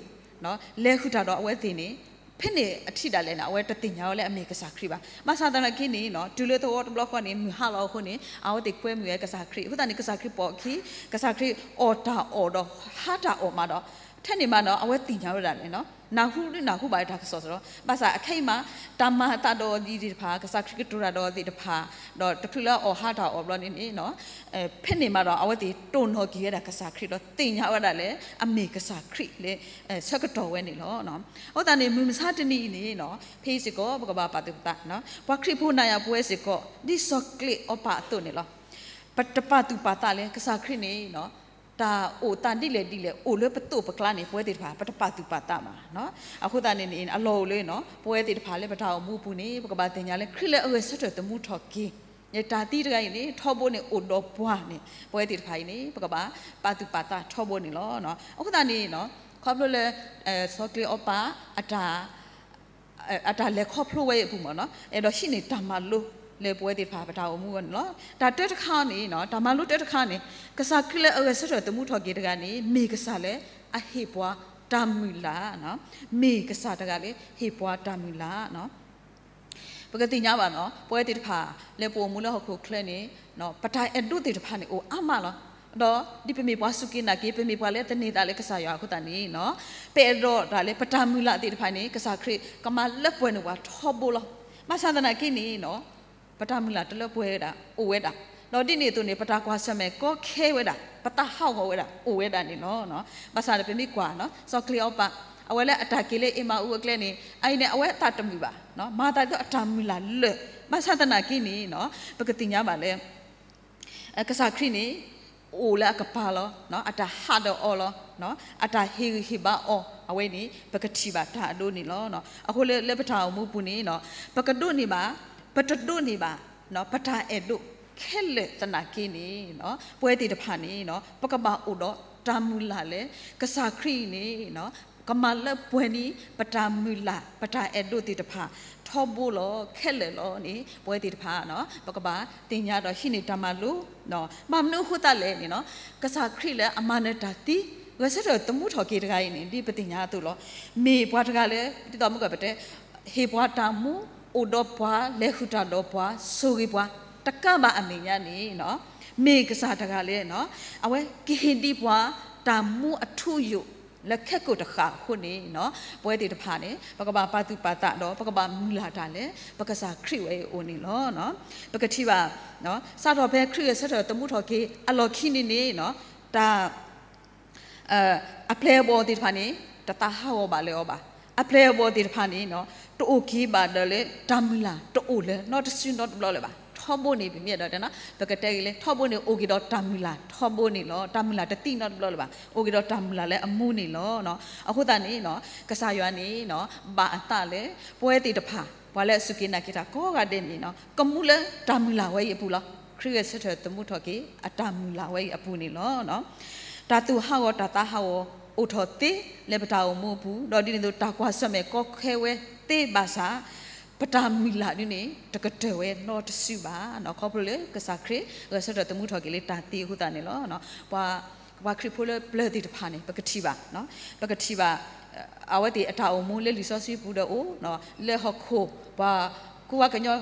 လဲၤဃုာ်တၢ်ဒီးအဝဲသ့ၣ်န့ၣ် ဖဲန့ၣ်အထံၣ်ဒၣ်လဲာ်န့ၣ် အဝဲတသ့ၣ်ညါဝဲလၢအမ့ၢ်ကစၢ်ခရံာ်ဘၣ်. ဘၣ်ဆၣ်သနာ်က့န့ၣ် တုၤလၢသဝီတဘျီဃီန့ၣ် မုၢ်ဟါလီၤအဃိန့ၣ် အဝဲသ့ၣ်ကွဲမုာ်ဝဲကစၢ်ခရံာ် အဃိသတးန့ၣ် ကစၢ်ခရံာ်ပိာ်အခံ ကစၢ်ခရံာ်အီၣ်တၢ်အီၣ်ဒီးဟါတၢ်အီၣ်မးဒီး ထဲန့ၣ်မးဒီး အဝဲသ့ၣ်ညါဝဲဒၣ်န့ၣ် နၢ်ဟူဒုးနၢ်ဟူဘၣ်တၢ်ကစီၣ်စ့ၢ်ကီး ဘၣ်ဆၣ်အခဲအံၤမး တၢ်မၤအသးဒီးအီၤသ့ၣ်တဖၣ် ကစၢ်ခရံာ်ကတိၤတၢ်ဒီးအီၤသ့ၣ်တဖၣ် ဒီးတချုးလၢအီၣ်ဟါတၢ်အီၣ်ဘျီန့ၣ်န့ၣ် ဖဲန့ၣ်မးဒီး အဝဲသ့ၣ်တိၢ်နီၣ်က့ၤဝဲဒၣ်ကစၢ်ခရံာ်ဒီးသ့ၣ်ညါဝဲဒၣ်လၢ အမ့ၢ်ကစၢ်ခရံာ်လၢ ဆၢကတီၢ်ဝဲန့ၣ်လီၤ. အဃိသတးန့ၣ် မုၢ်မဆါတနံၤအံၤန့ၣ် ဖဲအံၤစ့ၢ်ကီး ပကဘၣ်ပာ်သူၣ်ပာ်သး ပှၤခရံာ်ဖိနၤယၤပဝဲစ့ၢ်ကီး ဒ်စီၤကျ့အီပၤအသိးန့ၣ်လီၤ. ပတပာ်သူၣ်ပာ်သးလၢ ကစၢ်ခရံာ်န့ၣ် တၢ်အိၣ်သးဒ်လဲၣ်ဒ်လဲၣ် အိၣ်လၢပသိးပကျါန့ၣ် ပဝဲသ့ၣ်တဖၣ် ပတပာ်သူၣ်ပာ်သးဘၣ်. အဃိသတးန့ၣ်န့ၣ် အလီၢ်အိၣ်လၢ ပဝဲသ့ၣ်တဖၣ်လၢပတၢ်အိၣ်မူအပူၤန့ၣ် ပကဘၣ်သ့ၣ်ညါလၢ ခရံာ်လၢအဂဲၤဆၢထၢၣ်သမူထီၣ်က့ၤ တၢ်သံတဂၤအံၤန့ၣ် ထီဘိန့ၣ်အိၣ်ဒီးပှၤန့ၣ် ပဝဲသ့ၣ်တဖၣ်အံၤန့ၣ် ပကဘၣ်ပာ်သူၣ်ပာ်သးထီဘိန့ၣ်လီၤ. အဃိသတးန့ၣ် ခီဖျိလၢ စီၤကျ့အီပၤ အတၢ် အတၢ်လဲၤခီဖျိဝဲအံၤအပူၤမ့ၢ်နီၤ အဲၣ်ဒိးဟံးန့ၢ်တၢ်မၤလိလၢပဝဲသ့ၣ်တဖၣ်ပတၢ်အိၣ်မူအဂီၢ်န့ၣ်လီၤ. တၢ်တၢတခါန့ၣ် တၢ်မၤလိတၢတခါန့ၣ် ကစၢ်ခရံာ်လၢအဂဲၤဆၢထၢၣ်သမူထီၣ်က့ၤတဂၤန့ၣ် မ့ၢ်ကစၢ်လၢအဟ့ၣ်ပှၤတၢ်မုၢ်လၢ်, မ့ၢ်ကစၢ်တဂၤလၢဟ့ၣ်ပှၤတၢ်မုၢ်လၢ်. ပကသ့ၣ်ညါဘၣ်နီၤ ပဝဲသ့ၣ်တဖၣ် လၢပအိၣ်မူလၢဟီၣ်ခိၣ်ချၢန့ၣ် ပတၢ်အဲၣ်ဒိးသ့ၣ်တဖၣ်န့ၣ် အိၣ်အါမးလီၤ. ဒီးဒ်ပမ့ၢ်ပှၤစူၢ်က့ၤနာ်က့ၤ ပမ့ၢ်ပှၤလၢသန့ၤသးလၢကစၢ်ယွၤအဃိသတးန့ၣ် ပအဲၣ်ဒိးတၢ်လၢပတၢ်မုၢ်လၢ်သ့ၣ်တဖၣ်န့ၣ် ကစၢ်ခရံာ်ကမၤလၢပှဲၤန့ၢ်ပှၤထီဘိလီၤ. ဘၣ်ဆၣ်သနာ်က့န့ၣ် ပတၢ်မုၢ်လၢ်တလၢပှဲၤဝဲဒၣ် အိၣ်ဝဲဒၣ်, ဒီးဒ်န့ၣ်အသိးန့ၣ် ပတၢ်ကွၢ်ဆၢၣ်မဲာ်ကီခဲဝဲဒၣ်, ပသးဟးဂီၤဝဲဒၣ် အိၣ်ဝဲဒၣ်န့ၣ်လီၤ. ဘၣ်ဆၣ်ဒီးပမ့ၢ်ကွၢ် စီၤကျ့အီပၤ အဝဲလၢအတၢ်က့ၤလၢအ့မၤအူအကျဲန့ၣ် အအံၤန့ၣ် အဝဲအသးတမုာ်ဘၣ်, မၤသးဒ်သိးအတၢ်မုၢ်လၢ်လၢာ်, ဘၣ်ဆၣ်သနာ်က့န့ၣ် ပကသ့ၣ်ညါဘၣ်လၢ ကစၢ်ခရံာ်န့ၣ် အိၣ်လၢအကပၤလီၤ, အတၢ်ဟးဒီးအီၤလီၤ, အတၢ်ဟ့ၣ်ဂံၢ်ဟ့ၣ်ဘါအီၤ အဝဲန့ၣ် ပကထံၣ်ဘၣ်တၢ်အဒိန့ၣ်လီၤ. အဃိလၢ လၢပတၢ်အိၣ်မူပူၤန့ၣ် ပကဒိးန့ၢ်ဘၣ်, ပတဒိးန့ၢ်ဘၣ် ပတၢ်အဲၣ်ဒိးခဲလၢာ်သနာ်က့န့ၣ် ပဝဲသ့ၣ်တဖၣ်န့ၣ် ပကဘၣ်အိၣ်ဒီးတၢ်မုၢ်လၢ်လၢ ကစၢ်ခရံာ်အံၤန့ၣ် ကမၤလၢပှဲၤန့ၢ် ပတၢ်မုၢ်လၢ် ပတၢ်အဲၣ်ဒိးသ့ၣ်တဖၣ် ထီဘိလီၤ ခဲလၢာ်လီၤန့ၣ် ပဝဲသ့ၣ်တဖၣ် ပကဘၣ်သ့ၣ်ညါဒီးဟံးန့ၢ်တၢ်မၤလိ, ဘၣ်မနုၤအဃိသတးလဲၣ်န့ၣ် ကစၢ်ခရံာ်လၢအမၤနၢၤတၢ်သံ ဂဲၤဆၢထၢၣ်သမူထီၣ်က့ၤတဂၤအံၤန့ၣ် ဒ်ပသ့ၣ်ညါအသိးလီၤ. မ့ၢ်ပှၤတဂၤလၢ ဒ်သိးမုၢ်ကပတဲ ဟ့ၣ်ပှၤတၢ်မူ, အိၣ်ဒီးပှၤ, လဲၤဃုာ်တၢ်ဒီးပှၤ, ဆိၣ်ဂ့ၤပှၤ တကးဘၣ်အမဲာ်ညါန့ၣ် မ့ၢ်ကစၢ်တဂၤလၢ အဝဲကဟ့ၣ်ဒံးပှၤ တၢ်မူအထူအယိာ် လၢခဲကိာ်တဃၣ်အဃိန့ၣ် ပဝဲသ့ၣ်တဖၣ်န့ၣ် ပကဘၣ်ပာ်သူၣ်ပာ်သးဒီး ပကဘၣ်မုၢ်လၢ်တၢ်လၢ ပကစၢ်ခရံာ်ဝဲအံၤအအိၣ်န့ၣ်လီၤ. ပကထံၣ်ဘၣ် စးထီၣ်ဖဲခရံာ်ဂဲၤဆၢထၢၣ်သမူထီၣ်က့ၤအလီၢ်ခံန့ၣ်န့ၣ် တၢ် အပျဲၢ်အဘီၣ်သ့ၣ်တဖၣ်န့ၣ် တသးဟးဂီၤဘၣ်လၢၤအီၤဘၣ်. အပျဲၢ်အဘီၣ်သ့ၣ်တဖၣ်န့ၣ် တအိၣ်က့ၤဘၣ်ဒီးလၢတၢ်မုၢ်လၢ် တအိၣ်လၢၤနီတစုနီတဘျီလၢၤဘၣ်. ထီဘိန့ၣ် ပမ့ၢ်အဲၣ်ဒိးတဲ ပကတဲဂ့ၤလၢ ထီဘိန့ၣ် အိၣ်က့ၤဒီးတၢ်မုၢ်လၢ်ထီဘိန့ၣ်လီၤ. တၢ်မုၢ်လၢ်တသံနီတဘျီလၢၤဘၣ်. အိၣ်က့ၤဒီးတၢ်မုၢ်လၢ်လၢအမူန့ၣ်လီၤ. အဃိသတးန့ၣ် ကစၢ်ယွၤန့ၣ် ဘၣ်အသးလၢ ပဝဲသ့ၣ်တဖၣ် ပှၤလၢအစူၢ်က့ၤနာ်က့ၤတၢ်ကိးဂၤဒဲးန့ၣ် ကမူလၢတၢ်မုၢ်လၢ်ဝဲအံၤအပူၤလီၤ. ခရံာ်ဂဲၤဆၢထၢၣ်သမူထီၣ်က့ၤ အတၢ်မုၢ်လၢ်ဝဲအံၤအပူၤန့ၣ်လီၤ. တၢ်သူၣ်ဟးဂီၤတၢ်သးဟးဂီၤ အိၣ်ထီၣ်သ့လၢပတၢ်အိၣ်မူအပူၤ, ဒီးဒ်န့ၣ်အသိး တၢ်ကွၢ်ဆၢၣ်မဲာ်ကီခဲဝဲသ့ဘၣ်ဆၣ် ပတၢ်မုၢ်လၢ်ဒ်န့ၣ် တကတၢၢ်ဝဲနီတစုဘၣ်. ခီဖျိလၢကစၢ်ခရံာ် ဂဲၤဆၢထၢၣ်သမူထီၣ်က့ၤလၢတၢ်သံအဃိသတးန့ၣ်လီၤ. ပှၤ ပှၤခရံာ်ဖိလၢပျၢၤသ့ၣ်တဖၣ်န့ၣ် ပကထံၣ်ဘၣ်, ပကထံၣ်ဘၣ် အဝဲသ့ၣ်အတၢ်အိၣ်မူလၢလံာ်စီဆှံပူၤဒီးအိၣ်, လၢဟီၣ်ခိၣ် ပှၤကူၣ်ဘၣ်ကညီ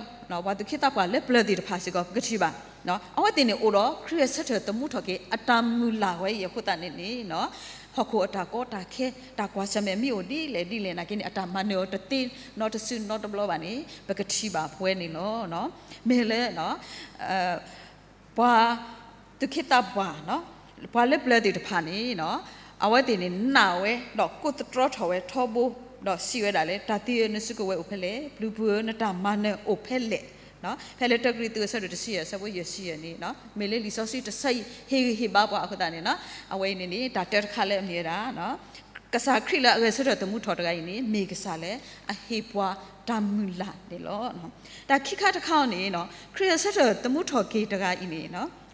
ပှၤသူၣ်က့သးပှၢ်လၢပျၢၤသ့ၣ်တဖၣ်စ့ၢ်ကီး ပကထံၣ်ဘၣ် အဝဲသ့ၣ်န့ၣ်အိၣ်ဒီး ခရံာ်ဂဲၤဆၢထၢၣ်သမူထီၣ်က့ၤ အတၢ်မုၢ်လၢ်ဝဲအံၤအဃိသတးန့ၣ်န့ၣ် ဟီၣ်ခိၣ်အတၢ်ကီတၢ်ခဲ တၢ်ကွၢ်ဆၢၣ်မဲာ်မ့ၢ်အိၣ်ဒ်လဲၣ်ဒ်လဲၣ်နာ်က့န့ၣ် အတၢ်မၤနၢၤအီၤတသ့နီတစုနီတဘျီဘၣ်န့ၣ် ပကထံၣ်ဘၣ်ပဝဲန့ၣ်လီၤ. မ့ၢ်လၢ ပှၤသူၣ်က့သးပှၢ် ပှၤလၢပျၢၤသ့ၣ်တဖၣ်န့ၣ် အဝဲသ့ၣ်န့ၣ်နာ်ဝဲ ဒီးကိးသတြီထီၣ်ဝဲထီဘိ, ဒီးစံးဝဲဒၣ်လၢ တၢ်သံဧၢ နစုကဝဲၤအိၣ်ဖဲလဲၣ်, ပျုၤပူၤဧၢ နတၢ်မၤနၢၤအိၣ်ဖဲလဲၣ်. ဖဲလၢတၢကရံၣ်သူးအဆၢဒိၣ်တဆံယဲၢ် အဆၢဖိယဲၢ်ဆံယဲၢ်န့ၣ် မ့ၢ်လၢလံာ်စီဆှံတဆၢအံၤ ဟ့ၣ်ဂံၢ်ဟ့ၣ်ဘါပှၤအဃိသတးန့ၣ် အဝဲအံၤန့ၣ်န့ၣ် တၢ်တဲတခါလၢအမ့ၢ်ဝဲဒၣ် ကစၢ်ခရံာ်လၢအဂဲၤဆၢထၢၣ်သမူထီၣ်တဂၤအံၤန့ၣ် မ့ၢ်ကစၢ်လၢအဟ့ၣ်ပှၤတၢ်မုၢ်လၢ်န့ၣ်လီၤ. တၢ်ခံခါတခါအံၤန့ၣ် ခရံာ်ဂဲၤဆၢထၢၣ်သမူထီၣ်က့ၤတဂၤအံၤန့ၣ်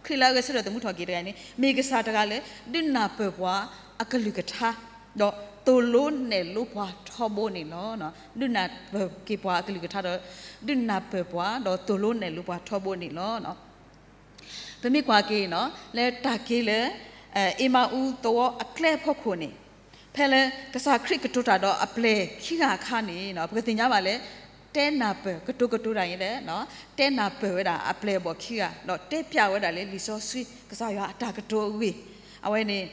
ခရံာ်လၢအဂဲၤဆၢထၢၣ်သမူထီၣ်က့ၤတဂၤအံၤန့ၣ် မ့ၢ်ကစၢ်တဂၤလၢ ဒုးနၢ်ပၢၢ်ပှၤအကလုၢ်ကထါ ဒီးသိၣ်လိနဲၣ်လိပှၤထီဘိန့ၣ်လီၤ. ဒုးနၢ်ပၢၢ်က့ၤပှၤအကလုၢ်ကထါဒီး ဒုးနၢ်ပၢၢ်ပှၤ ဒီးသိၣ်လိနဲၣ်လိပှၤထီဘိန့ၣ်လီၤ. ပမ့ၢ်ကွၢ်က့ၤ လၢတၢ်က့ၤလၢ အ့မၤအူသဝီအကျဲအဖီခိၣ်န့ၣ် ဖဲလၢကစၢ်ခရံာ်ကတိၤတၢ်ဒီးအပျဲၢ်ခံဂၤအခါန့ၣ် ပကသ့ၣ်ညါဘၣ်လၢ တဲနၢ်ပၢၢ် ကတိၤကတိၤတၢ်အံၤဒီး တဲနၢ်ပၢၢ်ဝဲဒၣ်အပျဲၢ်အဘီၣ်ခံဂၤ ဒီးတဲဖျါဝဲဒၣ်လၢလံာ်စီဆှံကစၢ်ယွၤအတၢ်ကတိၤအဂ့ၢ် အဝဲန့ၣ်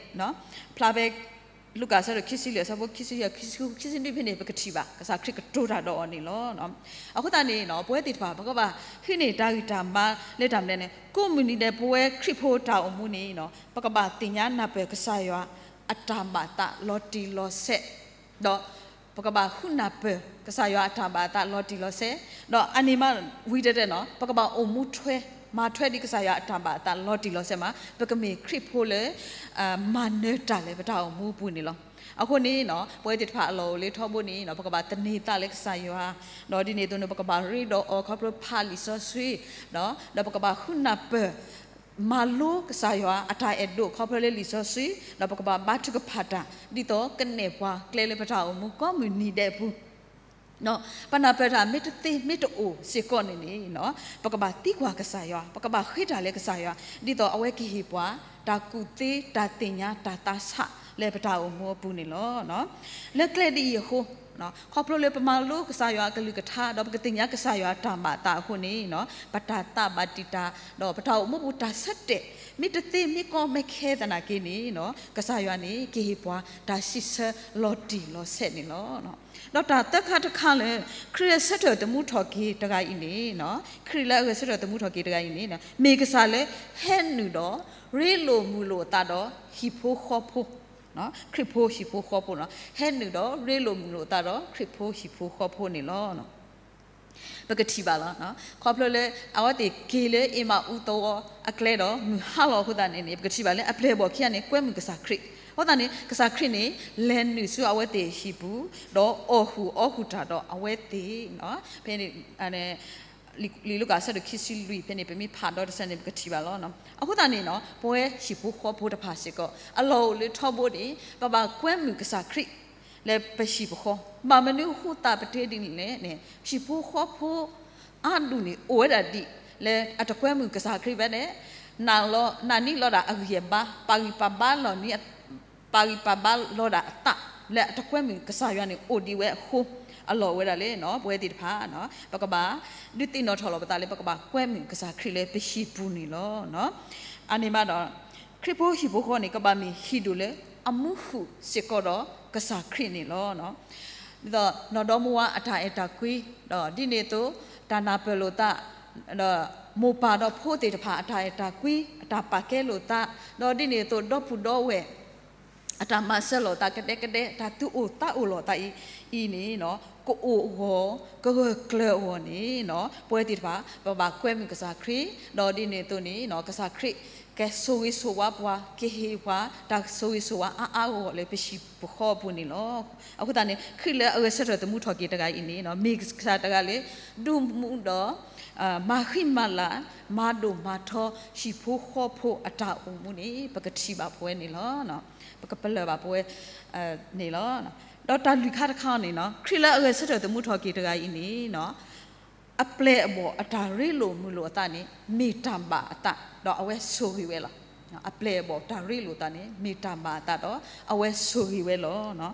ဖျါဖဲ လူၤကၣ်အဆၢဒိၣ်ခံဆံလွံၢ် အဆၢဖိခံဆံယဲၢ် ခံဆံဃု ခံဆံနွံဖဲန့ၣ် ပကထံၣ်ဘၣ် ကစၢ်ခရံာ်ကတိၤတၢ်ဒီးအီၤန့ၣ်လီၤ. အဃိသတးန့ၣ် ပဝဲသ့ၣ်တဖၣ် ပကဘၣ်ဟံးန့ၢ်တၢ်ဂံၢ်တၢ်ဘါလၢတၢ်မနုၤလဲၣ်န့ၣ် ကိးမုၢ်နံၤဒဲး ပဝဲခရံာ်ဖိတၢ်အိၣ်မူန့ၣ် ပကဘၣ်သ့ၣ်ညါနၢ်ပၢၢ်ကစၢ်ယွၤအတၢ်ဘၣ်သးလီၤတံၢ်လီၤဆဲး ဒီးပကဘၣ်ဃုနၢ်ပၢၢ်ကစၢ်ယွၤအတၢ်ဘၣ်သးလီၤတံၢ်လီၤဆဲး ဒီးအန့ၣ်မးဝံၤတဲတဲန့ၣ် ပကဘၣ်အိၣ်မူထွဲ မၤထွဲဒ်ကစၢ်ယွၤအတၢ်ဘၣ်သးလီၤတံၢ်လီၤဆဲးမး ပကမ့ၢ်ခရံာ်ဖိလၢ မၤနၢၤတၢ်လၢပတၢ်အိၣ်မူအပူၤန့ၣ်လီၤ. အဃိန့ၣ် ပဝဲသ့ၣ်တဖၣ်အလီၢ်အိၣ်လၢထီဘိန့ၣ် ပကဘၣ်သန့ၤသးလၢကစၢ်ယွၤ ဒီးဒ်န့ၣ်အသိးန့ၣ် ပကဘၣ်ရ့ဒီးအီၤခီဖျိဖးလံာ်စီဆှံ ဒီးပကဘၣ်ဃုနၢ်ပၢၢ် မၤလိကစၢ်ယွၤအတၢ်အဲၣ်ဒိးခီဖျိလၢလံာ်စီဆှံ ဒီးပကဘၣ်ဘါထုကဖၣ်တၢ် ဒ်သိးကနဲၣ်ပှၤကျဲလၢပတၢ်အိၣ်မူကိးမုၢ်နံၤဒဲးအပူၤ ပနၢ်ပၢၢ်တၢ်မ့ၢ်တသ့မ့ၢ်တအိၣ်စ့ၢ်ကီးန့ၣ်န့ၣ် ပကဘၣ်သံကွၢ်ကစၢ်ယွၤ ပကဘၣ်ဃ့တၢ်လၢကစၢ်ယွၤ ဒ်သိးအဝဲကဟ့ၣ်ပှၤ တၢ်ကူၣ်သ့တၢ်သ့ၣ်ညါတၢ်သးဆးလၢပတၢ်အိၣ်မူအပူၤန့ၣ်လီၤ. လၢကျဲဒ်အံၤအဃိ ခီဖျိလၢပမၤလိကစၢ်ယွၤအကလုၢ်ကထါ ဒီးပကသ့ၣ်ညါကစၢ်ယွၤအတၢ်မၤအသးအဃိန့ၣ်, ပတၢ်သးဘၣ်တံာ်တာ် ဒီးပတၢ်အိၣ်မူပူၤတၢ်ဆၢတဲာ် မ့ၢ်တသ့မ့ၢ်ကီမ့ၢ်ခဲသနာ်က့န့ၣ်, ကစၢ်ယွၤန့ၣ် ကဟ့ၣ်ပှၤတၢ်စံးဆၢလီၤတံၢ်လီၤဆဲးန့ၣ်လီၤ. ဒီးတၢ်သၢခါတခါလၢ ခရံာ်အဆၢထၢၣ်သမူထီၣ်က့ၤတဂၤအံၤန့ၣ်, ခရံာ်လၢအဂဲၤဆၢထၢၣ်သမူထီၣ်က့ၤတဂၤအံၤန့ၣ်, မ့ၢ်ကစၢ်လၢဟဲနုာ်ဒီး ရ့လိာ်မုာ်လိာ်အသးဒီးဟံၣ်ဖိဃီဖိ, ခရံာ်ဖိဟံၣ်ဖိဃီဖိန့ၣ်, ဟဲနုာ်ဒီးရ့လိာ်မုာ်လိာ်အသးဒီးခရံာ်ဖိဟံၣ်ဖိဃီဖိန့ၣ်လီၤ. ပကထံၣ်ဘၣ်လီၤ. ခီဖျိလၢအဝဲသ့ၣ်က့ၤလၢအ့မၤအူသဝီအကျဲဒီး မုၢ်ဟါလီၤအဃိသတးန့ၣ်န့ၣ် ပကထံၣ်ဘၣ်လၢအပျဲၢ်အဘီၣ်ခံဂၤန့ၣ် ကွဲမုာ်ကစၢ်ခရံာ်. အဃိသတးန့ၣ် ကစၢ်ခရံာ်န့ၣ် လဲၤနုာ်ဆူအဝဲသ့ၣ်ဟံၣ်ပူၤ ဒီးအီၣ်ဃုာ်အီဃုာ်တၢ်ဒီးအဝဲသ့ၣ်, ဖဲန့ၣ် လံာ်လူၤကၣ်အဆၢဒိၣ်ခံဆံလွံၢ်ဖဲန့ၣ် ပမ့ၢ်ဖးဒီတဆၢန့ၣ် ပကထံၣ်ဘၣ်လီၤ. အဃိသတးန့ၣ်န့ၣ် ပဝဲဟံၣ်ဖိဃီဖိတဖၣ်စ့ၢ်ကီး အလီၢ်အိၣ်လၢထီဘိန့ၣ် ပဘၣ်ကွဲမုာ်ကစၢ်ခရံာ် လၢပဟံၣ်ပဃီ, ဘၣ်မနုၤအဃိသတးပတဲဒ်န့ၣ်လဲၣ်န့ၣ် ဟံၣ်ဖိဃီဖိအါဒူၣ်န့ၣ် အိၣ်ဝဲဒၣ်ဒ် လၢအတကွဲမုာ်ကစၢ်ခရံာ်ဘၣ်န့ၣ်, နာ်လီၤ နာ်န့ၢ်လီၤဒၣ်အဂံၢ်အဘါ, ပာ်ဂံၢ်ပာ်ဘါလီၤန့ၢ် ပာ်ဂံၢ်ပာ်ဘါလီၤဒၣ်အသး လၢအတကွဲမုာ်ကစၢ်ယွၤန့ၣ် အိၣ်ဒံးဝဲအဃိ, အလီၢ်အိၣ်ဝဲဒၣ်လၢ ပဝဲသ့ၣ်တဖၣ် ပကဘၣ်ဒုးသ့ၣ်နီၣ်ထီၣ်လီၤပသးလၢ ပကဘၣ်ကွဲမုာ်ကစၢ်ခရံာ်လၢပဟံၣ်ပူၤန့ၣ်လီၤ. အန့ၣ်ဘၣ်ဒီး ခရံာ်ဖိဟံၣ်ဖိဃီန့ၣ် ကဘၣ်မ့ၢ်ဟံၣ်ဒူၣ်လၢအမူဃုာ်စ့ၢ်ကီးဒီးကစၢ်ခရံာ်န့ၣ်လီၤ. ဒ်သိးနီၢ်ဒီမါဝၤအတၢ်အဲၣ်တၢ်ကွံ, ဒီးဒ်န့ၣ်အသိး တၢ်နၢ်ပၢၢ်လိာ်သး, ဒီးမိၢ်ပၢ်ဒီးဖိသ့ၣ်တဖၣ်အတၢ်အဲၣ်တၢ်ကွံ, အတၢ်ပာ်ကဲလိာ်သး, ဒီးဒ်န့ၣ်အသိး ဒီပုၢ်ဒီဝဲၢ် အတၢ်မၤစၢၤလိာ်သးကဒဲကဒဲ, တၢ်သူၣ်အိၣ်သးအိၣ်လိာ်သးအံၤန့ၣ် ကအိၣ်အဂီၢ် ကဂၢၢ်ကျၢၤအဂီၢ်န့ၣ် ပဝဲသ့ၣ်တဖၣ် ပဘၣ်ကွဲမုာ်ကစၢ်ခရံာ်, ဒီးဒ်န့ၣ်အသိးန့ၣ် ကစၢ်ခရံာ် ကဆိၣ်ဂ့ၤဆိၣ်ဝါပှၤ, ကဟ့ၣ်ပှၤ တၢ်ဆိၣ်ဂ့ၤဆိၣ်ဝါအါအါဂီၢ်ဂီၢ်လၢပဟံၣ်ပဃီအပူၤန့ၣ်လီၤ. အဃိသတးန့ၣ် ခရံာ်လၢအဂဲၤဆၢထၢၣ်သမူထီၣ်က့ၤတဂၤအံၤန့ၣ် မ့ၢ်ကစၢ်တဂၤလၢ ဒုးမူဒီး မၤဃံမၤလၤ မၤဒိၣ်မၤထီ ဟံၣ်ဖိဃီဖိအတၢ်အိၣ်မူန့ၣ် ပကထံၣ်ဘၣ်ပဝဲန့ၣ်လီၤ. ပကပလၢၢ်ဘၣ်ပဝဲန့ၣ်လီၤ. ဒီးတၢ်လွံၢ်ခါတခါန့ၣ် ခရံာ်လၢအဂဲၤဆၢထၢၣ်သမူထီၣ်က့ၤတဂၤအံၤန့ၣ် အပျဲၢ်အဘီၣ်အတၢ်ရ့လိာ်မုာ်လိာ်အသးန့ၣ် မ့ၢ်တၢ်ဘၣ်အသး ဒီးအဝဲဆိၣ်ဂ့ၤဝဲလီၤ. အပျဲၢ်အဘီၣ်တၢ်ရ့လိာ်သးန့ၣ် မ့ၢ်တၢ်ဘၣ်အသးဒီးအဝဲဆိၣ်ဂ့ၤဝဲလီၤ.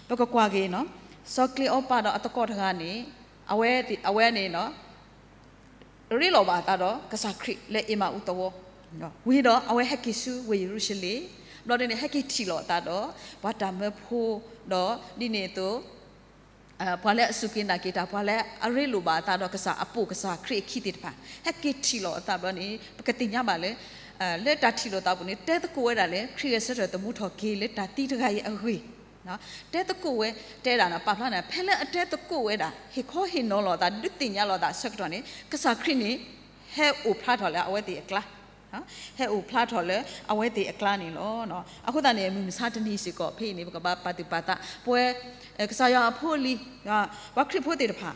ပကကွၢ်က့ၤ စီၤကျ့အီပၤဒီးအသကိးတဂၤန့ၣ် အဝဲ အဝဲန့ၣ် ရ့လိာ်ဘၣ်အသးဒီးကစၢ်ခရံာ်လၢအ့မၤအူသဝီ, ဝံၤဒီးအဝဲဟဲက့ၤဆူဝ့ၢ်ယရူၤၡလ့ၣ်, ဘျီဒ်န့ၣ် ဟဲက့ၤထံၣ်လိာ်အသးဒီး ပှၤတၢ်မၢဖိ, ဒီးဒ်န့ၣ်အသိး ပှၤလၢအစူၢ်က့ၤနာ်က့ၤတၢ်, ပှၤလၢအရ့လိာ်ဘၣ်အသးဒီးကစၢ်အပိာ်ကစၢ်ခရံာ်အခံသ့ၣ်တဖၣ် ဟဲက့ၤထံၣ်လိာ်အသးဘျီန့ၣ် ပကသ့ၣ်ညါဘၣ်လၢ လၢတၢ်ထံၣ်လိာ်သးပူၤန့ၣ် တဲသကိးဝဲဒၣ်လၢ ခရံာ်ဂဲၤဆၢထၢၣ်သမူထီၣ်က့ၤလၢတၢ်သံတဂၤအံၤအဂ့ၢ် တဲသကိးဝဲ တဲဒၣ်န့ၣ် ပာ်ဖျါန့ၣ် ဖဲလၢအတဲသကိးဝဲဒၣ် ဟ့ၣ်ခီဟ့ၣ်နီၤလိာ်သး ဒုးသ့ၣ်ညါလိာ်သးအဆၢကတီၢ်န့ၣ် ကစၢ်ခရံာ်န့ၣ် ဟဲအိၣ်ဖျါထီၣ်လၢအဝဲသ့ၣ်အကျါ, ဟဲအိၣ်ဖျါထီၣ်လၢအဝဲသ့ၣ်အကျါန့ၣ်လီၤ. အဃိသတးန့ၣ် မုၢ်မဆါတနံၤစ့ၢ်ကီး ဖဲအံၤန့ၣ် ပကဘၣ်ပာ်သူၣ်ပာ်သး ပဝဲ ကစၢ်ယွၤအဖိအလံၤ ပှၤခရံာ်ဖိသ့ၣ်တဖၣ်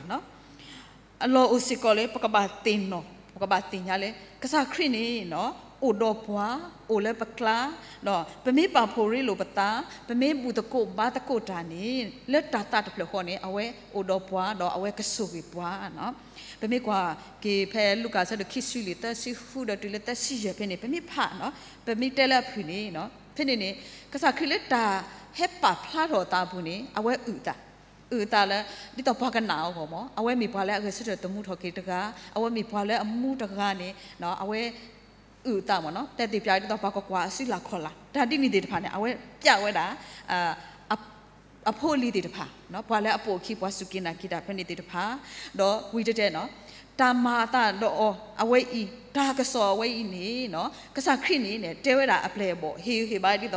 အလီၢ်အိၣ်စ့ၢ်ကီးလၢ ပကဘၣ်သ့ၣ်နီၣ် ပကဘၣ်သ့ၣ်ညါလၢ ကစၢ်ခရံာ်န့ၣ် အိၣ်ဒီးပှၤ အိၣ်လၢပကျါ, ဒီးပမ့ၢ်ပာ်ဖှိၣ်ရ့လိာ်ပသး, ပမ့ၢ်ဘူၣ်သကိးဘါသကိးတၢ်န့ၣ် လၢတၢ်သးတဖျၢၣ်ဃီန့ၣ် အဝဲအိၣ်ဒီးပှၤ ဒီးအဝဲကဆိၣ်ဂ့ၤပှၤ. ပမ့ၢ်ကွၢ်က့ၤဖဲလူၤကၣ်အဆၢဒိၣ်ခံဆံလွံၢ် သၢဆံဃုဒီးတုၤလၢသၢဆံယဲၢ်ဖဲန့ၣ် ပမ့ၢ်ဖး ပမ့ၢ်တဲလၢအဖုၣ်န့ၣ် ဖဲန့ၣ်န့ၣ် ကစၢ်ခရံာ်လၢတၢ်ဟဲပာ်ဖျါထီၣ်အသးအပူၤန့ၣ် အဝဲအုၣ်အသး အုၣ်အသးလၢ ဒ်သိးပှၤကနာ်အဂီၢ်မး အဝဲမ့ၢ်ပှၤလၢအဂဲၤဆၢထၢၣ်သမူထီၣ်က့ၤတဂၤ, အဝဲမ့ၢ်ပှၤလၢအမူတဂၤန့ၣ် အဝဲအုၣ်အသးမး တဲသ့ၣ်ပၠးဒ်သိးပှၤကကွၢ်အစုလၢ်ခီၣ်လာ် တၢ်ဒ်န့ၣ်သ့ၣ်တဖၣ်န့ၣ် အဝဲပၠးဝဲဒၣ် အဖိအလံၤသ့ၣ်တဖၣ် ပှၤလၢအပိာ်အခံ ပှၤစူၢ်က့ၤနာ်က့ၤတၢ်ဖဲန့ၣ်သ့ၣ်တဖၣ်, ဒီးဝံၤတတဲန့ၣ် တၢ်မၤအသးဒီးအီၤအဝဲအံၤ တၢ်ကစီၣ်အဝဲအံၤန့ၣ် ကစၢ်ခရံာ်န့ၣ် တဲဝဲဒၣ်အပျဲၢ်အဘီၣ် ဟ့ၣ်ဂံၢ်ဟ့ၣ်ဘါဒ်သိး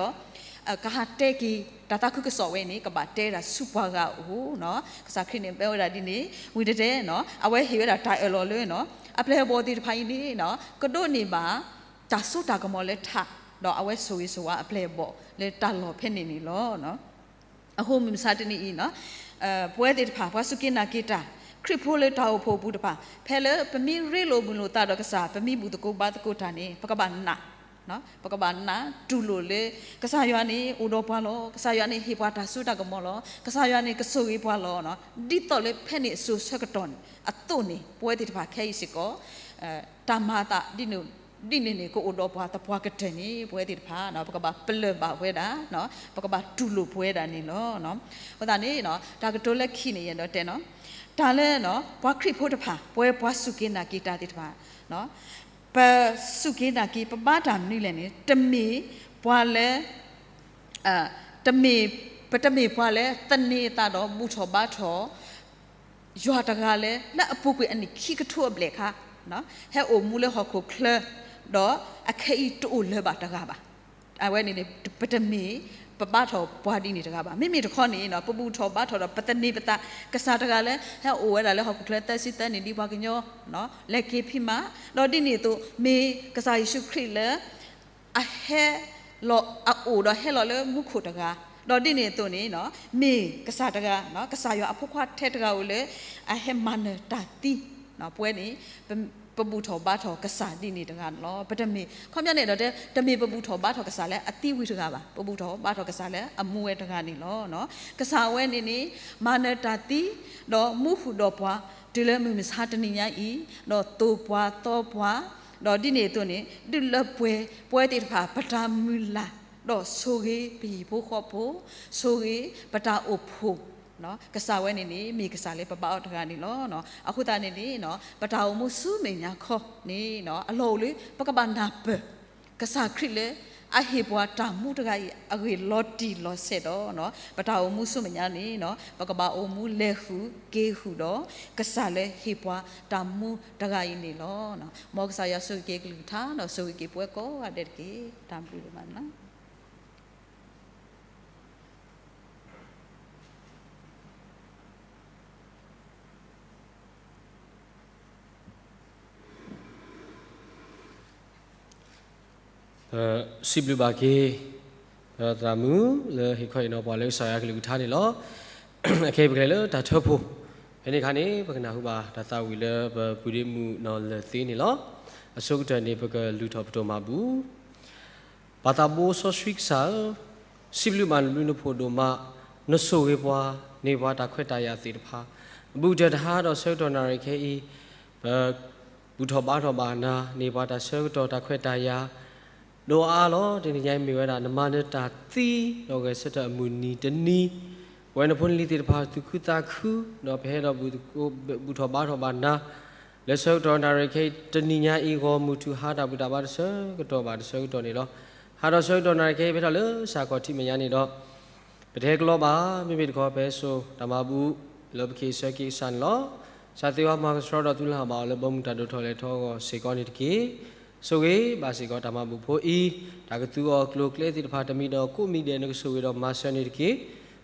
ကဟးတဲက့ၤ တၢ်သးခုကစီၣ်ဝဲန့ၣ် ကဘၣ်တဲဒၣ်ဆူပှၤဂၤအအိၣ်, ကစၢ်ခရံာ်န့ၣ် တဲဝဲဒၣ်ဒ်န့ၣ် ဝံၤတတဲန့ၣ် အဝဲဟ့ၣ်ဝဲဒၣ်တၢ်အၢၣ်လီၤလၢ အပျဲၢ်အဘီၣ်သ့ၣ်တဖၣ်အံၤန့ၣ် ကဒိးန့ၢ်ဘၣ် တၢ်စိတၢ်ကမီၤလၢထး, ဒီးအဝဲဆိၣ်ဂ့ၤဆိၣ်ဝါအပျဲၢ်အဘီၣ်လၢတၢ်လီၢ်ဖဲန့ၣ်န့ၣ်လီၤ. အဃိမုၢ်မဆါတနံၤအံၤ ပဝဲသ့ၣ်တဖၣ် ပှၤစူၢ်က့ၤနာ်က့ၤတၢ် ခရံာ်ဖိလၢတၢ်အိၣ်ဖှိၣ်အပူၤတဖၣ် ဖဲလၢပမ့ၢ်ရ့လိာ်မုာ်လိာ်သးဒီးကစၢ် ပမ့ၢ်ဘူၣ်သကိးဘါသကိးတၢ်န့ၣ် ပကဘၣ်နာ် ပကဘၣ်နာ်တူၢ်လိာ်လၢ ကစၢ်ယွၤန့ၣ် အိၣ်ဒီးပှၤလီၤ. ကစၢ်ယွၤန့ၣ် ဟ့ၣ်ပှၤတၢ်စိတၢ်ကမီၤလီၤ. ကစၢ်ယွၤန့ၣ် ကဆိၣ်ဂ့ၤပှၤလီၤ. ဒ်သိးလၢဖဲန့ၣ်အစိၤဆၢကတီၢ်အသိးန့ၣ် ပဝဲသ့ၣ်တဖၣ်ခဲအံၤစ့ၢ်ကီး တၢ်မၤအသးဒ်န့ၣ် ဒ်န့ၣ်န့ၣ် ကအိၣ်ဒီးပှၤသပှၢ်ကတၢၢ်န့ၣ် ပဝဲသ့ၣ်တဖၣ် ပကဘၣ်ပလၢၢ်ဘၣ်ဝဲဒၣ်, ပကဘၣ်တူၢ်လိာ်ပဝဲဒၣ်န့ၣ်လီၤ. အဃိသတးန့ၣ် တၢ်ကတိၤလၢခံန့ၣ် ယအဲၣ်ဒိးတဲနီၤ, တၢ်လၢ ပှၤခရံာ်ဖိတဖၣ် ပဝဲပှၤစူၢ်က့ၤနာ်က့ၤတၢ်သ့ၣ်တဖၣ် ပစူၢ်က့ၤနာ်က့ၤ ပဘါတၢ်မနုၤလဲၣ်န့ၣ် တမ့ၢ်ပှၤလၢ တမ့ၢ်, ပတမ့ၢ်ပှၤလၢသန့ၤအသးဒီးဘူၣ်ထီၣ်ဘါထီၣ် ယွၤတဂၤလၢ လၢအပူၤကွံာ်အနံၣ်ခံကထိအဘျဲၣ်ခါ ဟဲအိၣ်မူလၢဟီၣ်ခိၣ်ချၢ ဒီးအခဲအံၤတအိၣ်လၢၤဘၣ်တဂၤဘၣ်. အဝဲန့ၣ်န့ၣ် ပတမ့ၢ်ပဘါထီၣ်ပှၤဒ်န့ၣ်တဂၤဘၣ်. မ့မ့ၢ်တခီန့ၣ် ပဘူၣ်ထီၣ်ဘါထီၣ်ဒီး ပသန့ၤပသး ကစၢ်တဂၤလၢ ဟဲအိၣ်ဝဲဒၣ်လၢဟီၣ်ခိၣ်ချၢသၢဆံသၢနံၣ် ဒ်ပှၤကညီ လဲၤက့ၤဖံးမၤ, ဒီးဒ်န့ၣ်အသိး မ့ၢ်ကစၢ်ယ့ၣ်ၡူးခရံာ်လၢ အဟဲလီၤ အအိၣ်ဒီးဟဲလီၤလၢမူခိၣ်တဂၤ, ဒီးဒ်န့ၣ်အသိးန့ၣ် မ့ၢ်ကစၢ်တဂၤ, ကစၢ်ယွၤအဖိခွါထဲတဂၤဧိၤလၢ အဟဲမၤနၢၤတၢ်သံ, ပဝဲန့ၣ် ပဘူၣ်ထီၣ်ဘါထီၣ်ကစၢ်ဒ်န့ၣ်တဂၤန့ၣ်လီၤ. ပတမ့ၢ် ခီပညီန့ၣ်ဒီး တမ့ၢ်ပဘူၣ်ထီၣ်ဘါထီၣ်ကစၢ်လၢအသံဝံၤတဂၤဘၣ်. ပဘူၣ်ထီၣ်ဘါထီၣ်ကစၢ်လၢအမူဝဲတဂၤန့ၣ်လီၤ. ကစၢ်အဝဲန့ၣ်န့ၣ် မၤနၢၤတၢ်သံ ဒီးမူဃုာ်ဒီးပှၤ တုၤလၢမုၢ်မဆါတနံၤညါအံၤ, ဒီးသိၣ်ပှၤသီပှၤ, ဒီးဒ်န့ၣ်အသိးန့ၣ် ဒုးလၢပှဲၤပဝဲသ့ၣ်တဖၣ် ပတၢ်မုၢ်လၢ်, ဒီးဆိၣ်ဂ့ၤပဟံၣ်ဖိဃီဖိ, ဆိၣ်ဂ့ၤပတၢ်အိၣ်ဖှိၣ်, ကစၢ်ဝဲန့ၣ်န့ၣ် မ့ၢ်ကစၢ်လၢပဘါအီၤတဂၤန့ၣ်လီၤ. အဃိသတးန့ၣ်န့ၣ် ပတၢ်အိၣ်မူဆူမဲာ်ညါခီန့ၣ် အလီၢ်အိၣ်လၢ ပကဘၣ်နၢ်ပၢၢ် ကစၢ်ခရံာ်လၢ အဟ့ၣ်ပှၤတၢ်မူတဂၤအံၤ အဂ့ၢ်လီၤတံၢ်လီၤဆဲးဒီး ပတၢ်အိၣ်မူဆူမဲာ်ညါန့ၣ် ပကဘၣ်အိၣ်မူလဲၤဃုာ်က့ၤဃုာ်ဒီး ကစၢ်လၢဟ့ၣ်ပှၤတၢ်မူတဂၤအံၤန့ၣ်လီၤ. မ်ကစၢ်ယွၤဆိၣ်ဂ့ၤက့ၤကလုၢ်ကထါ ဒီးဆိၣ်ဂ့ၤက့ၤပဝဲကိးဂၤဒဲးတက့ၢ်. တၢ်ဘျုးဒိၣ်မးလီၤ. ပစံးဘျုးဘၣ်က့ၤ ပသရၣ်မုၣ်လၢဟ့ၣ်ခီဟ့ၣ်နီၤပှၤလၢကစၢ်ယွၤကလုၢ်ကထါန့ၣ်လီၤ. အခဲအံၤပကလဲၤလၢတၢ်ထၢဖှိၣ်, ဖဲန့ၣ်အခါန့ၣ် ပကနၢ်ဟူဘၣ်တၢ်သးဝံၣ်လၢပပုၢ်ဒ့မုၣ်နီၢ်လၢၢ်သ့န့ၣ်လီၤ. အဆိကတၢၢ်န့ၣ် ပကလုၢ်ထီၣ်ပဒိၣ်မးဘူၣ် ပၢ်သးဘိစီဆှံကစၢ်ဧၢ, စံးဘျုးဘၣ်နဘျုးနဖှိၣ်ဒိၣ်မး, နဆိၣ်ဂ့ၤပှၤ, န့ၢ်ပှၤတၢ်ခွဲးတၢ်ယာ်သ့ၣ်တဖၣ်, အဘူးကတၢၢ်တဟါဒီးဆၢကတီၢ်နၣ်ရံၣ်ခဲအံၤ, ပဘူၣ်ထီၣ်ဘါထီၣ်ဘၣ်နၤ, န့ၢ်ပှၤတၢ်ဆၢကတီၢ်တၢ်ခွဲးတၢ်ယာ် ဒိၣ်အါအါလီၤ. တနံၤညါအံၤမ့ၢ်ဝဲဒၣ် နမၤနၢၤတၢ်သံ ဒီးဂဲၤဆၢထၢၣ်အမုၢ်နံၤတနံၤ, ပဝဲနဖိနလံၤသ့ၣ်တဖၣ်သူၣ်ခုသးခု, ဒီးပဟဲဒီးဘူၣ်ထီၣ်ဘါထီၣ်ဘၣ်နၤ လၢဆၢကတီၢ်နၣ်ရံၣ်ခဲအံၤ တနံၤညါအံၤ ဂီၢ်မုၢ်ထူၣ်ဟါတၢ်ဘူၣ်တၢ်ဘါတဆၢကတီၢ်ဘၣ်တဆၢကတီၢ်န့ၣ်လီၤ. ဟါဒီးဆၢကတီၢ်နၣ်ရံၣ်ခဲအံၤ ဖဲထီၣ်လၢစၢ်ခီၣ်ထံးမဲာ်ညါန့ၣ်ဒီး ပတဟဲကလီဘၣ်, မ့မ့ၢ်တခီ ပဟဲစိာ်တၢ်မၤဘူၣ် လၢပကဟ့ၣ်ဆၢက့ၤကစၢ်န့ၣ်လီၤ. ကစၢ်သ့ၣ်ဝဲမၤကဆှီဒီးသူလၢ်ဘၣ်အီၤလၢဘီမုၢ်တၢ်ဒိၣ်ထီၣ်လဲၤထီၣ်အဂီၢ်စ့ၢ်ကီးန့ၣ်တက့ၢ်. ဆိၣ်ဂ့ၤဘၣ်စ့ၢ်ကီးတၢ်မၤဘူၣ်ဖိအံၤ, တၢ်ကသူအီၤကျိၤကျဲသ့ၣ်တဖၣ်တမံၤဒီးကိးမံၤဒဲး နကဆိၣ်ဂ့ၤဒီးမၤစၢၤန့ၣ်တက့ၢ်.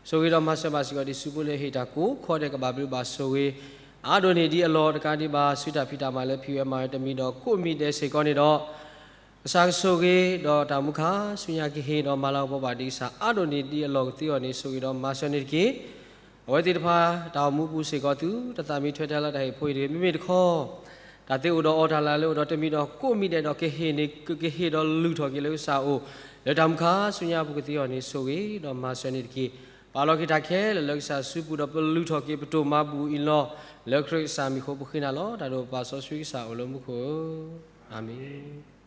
ဆိၣ်ဂ့ၤဒီးမၤစၢၤဘၣ်စ့ၢ်ကီး ဒ်ဆူးဖိလၢဟ့ၣ်တၢ်ကိးခီဒဲး ကဘၣ်ဘျုးဘၣ်ဆိၣ်ဂ့ၤ အါဒိၣ်န့ၢ်ဒံးအလီၢ်တကးဒံးဘၣ် ဆူတၢ်ဖံးတၢ်မၤလၢဖံးဝဲမၤဝဲတမံၤဒီးကိးမံၤဒဲးစ့ၢ်ကီးန့ၣ်ဒီး ကစၢ်ကဆိၣ်ဂ့ၤဒီးတၢ်မူခါဆူညါကဟ့ၣ်ဒီးမၤလၤကပီၤဘၣ်ဒံးကစၢ် အါဒိၣ်န့ၢ်ဒံးအလီၢ်ကသ့အီၤန့ၣ် ဆိၣ်ဂ့ၤဒီးမၤစၢၤန့ၣ်တက့ၢ်. အဝဲသ့ၣ်တဖၣ် တၢ်အိၣ်မူပူၤစ့ၢ်ကီး သုတသးမံထွဲတၢ်လၢတၢ်ဟ့ၣ်ဖိအံၤတဂ့ၤ. မ့မ့ၢ်တခီ တၢ်သ့အိၣ်ဒီးအီၤတၢ်လၢလၢအိၣ်ဒီးတမံၤဒီးကိးမံၤဒဲးဒီးကဟ့ၣ်န့ၣ် ကဟ့ၣ်ဒီးလုၢ်ထီၣ်က့ၤလၢကစၢ်အအိၣ် လၢတၢ်မူခါဆူညါပူၤကသ့အီၤန့ၣ် ဆိၣ်ဂ့ၤဒီးမၤစၢၤန့ၣ်တက့ၢ်. ပာ်လီၤက့ၤတၢ်ခဲလၢာ်လၢကစၢ်စုပူၤဒီးပလုၢ်ထီၣ်က့ၤပတိၢ်မၤဘူၣ်အံၤလီၤ. လၢခရံာ်ကစၢ်မံၤအဃိပဃ့နၤလီၤ. တၢ်ဒိၣ်ပပၢ်စီဆှံကစၢ်အိၣ်လၢမူခိၣ်ဧၢ, အၤမ့ၣ်.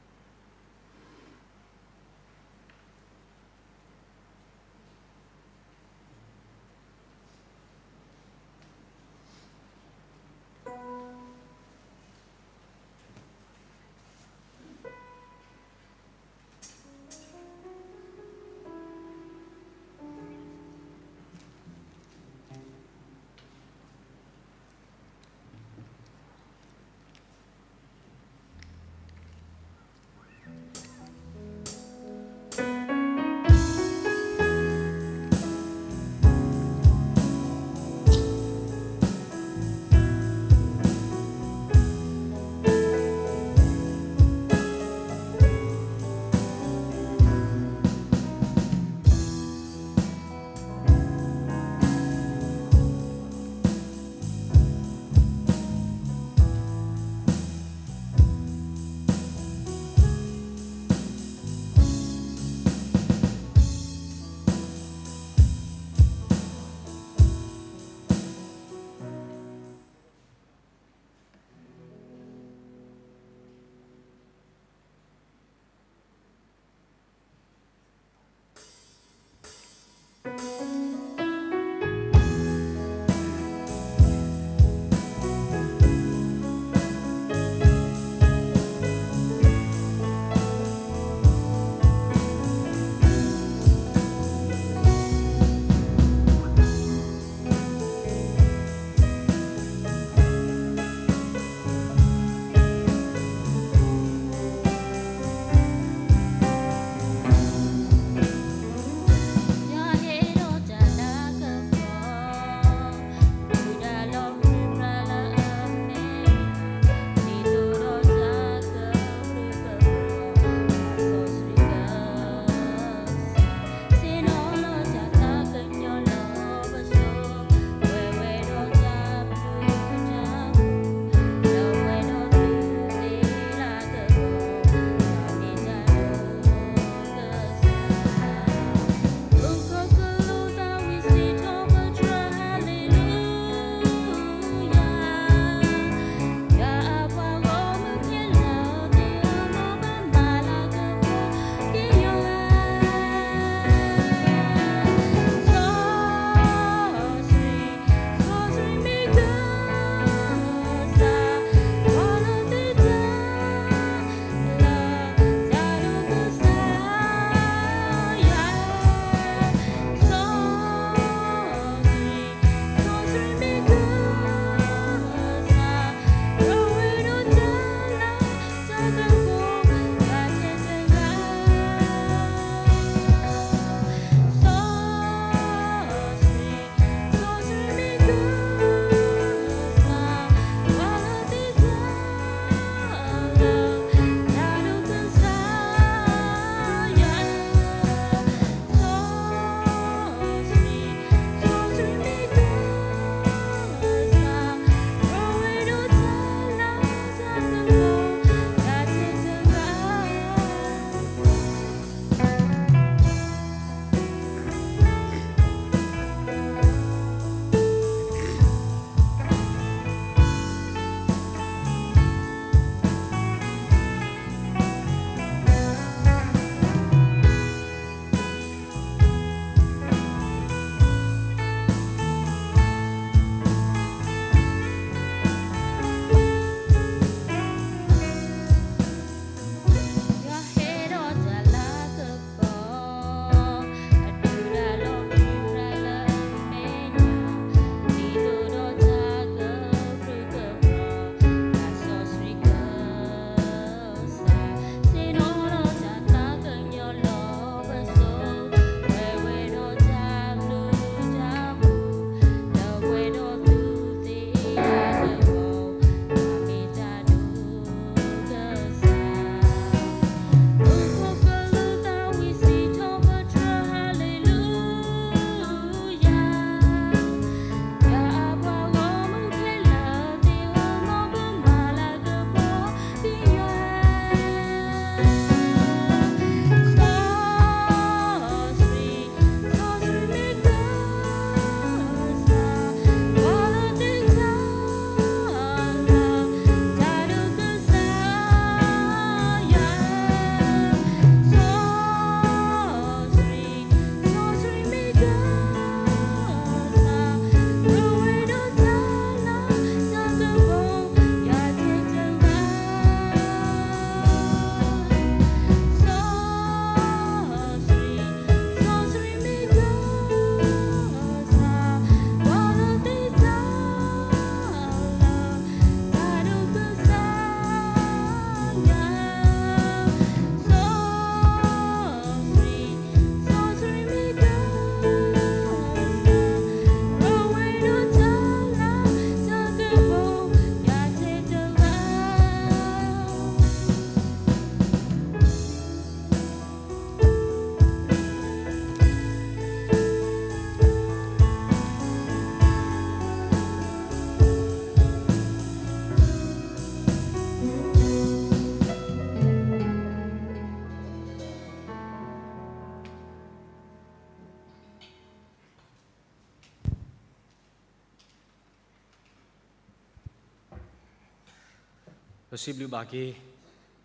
ပစံးဘျုးဘၣ်က့ၤ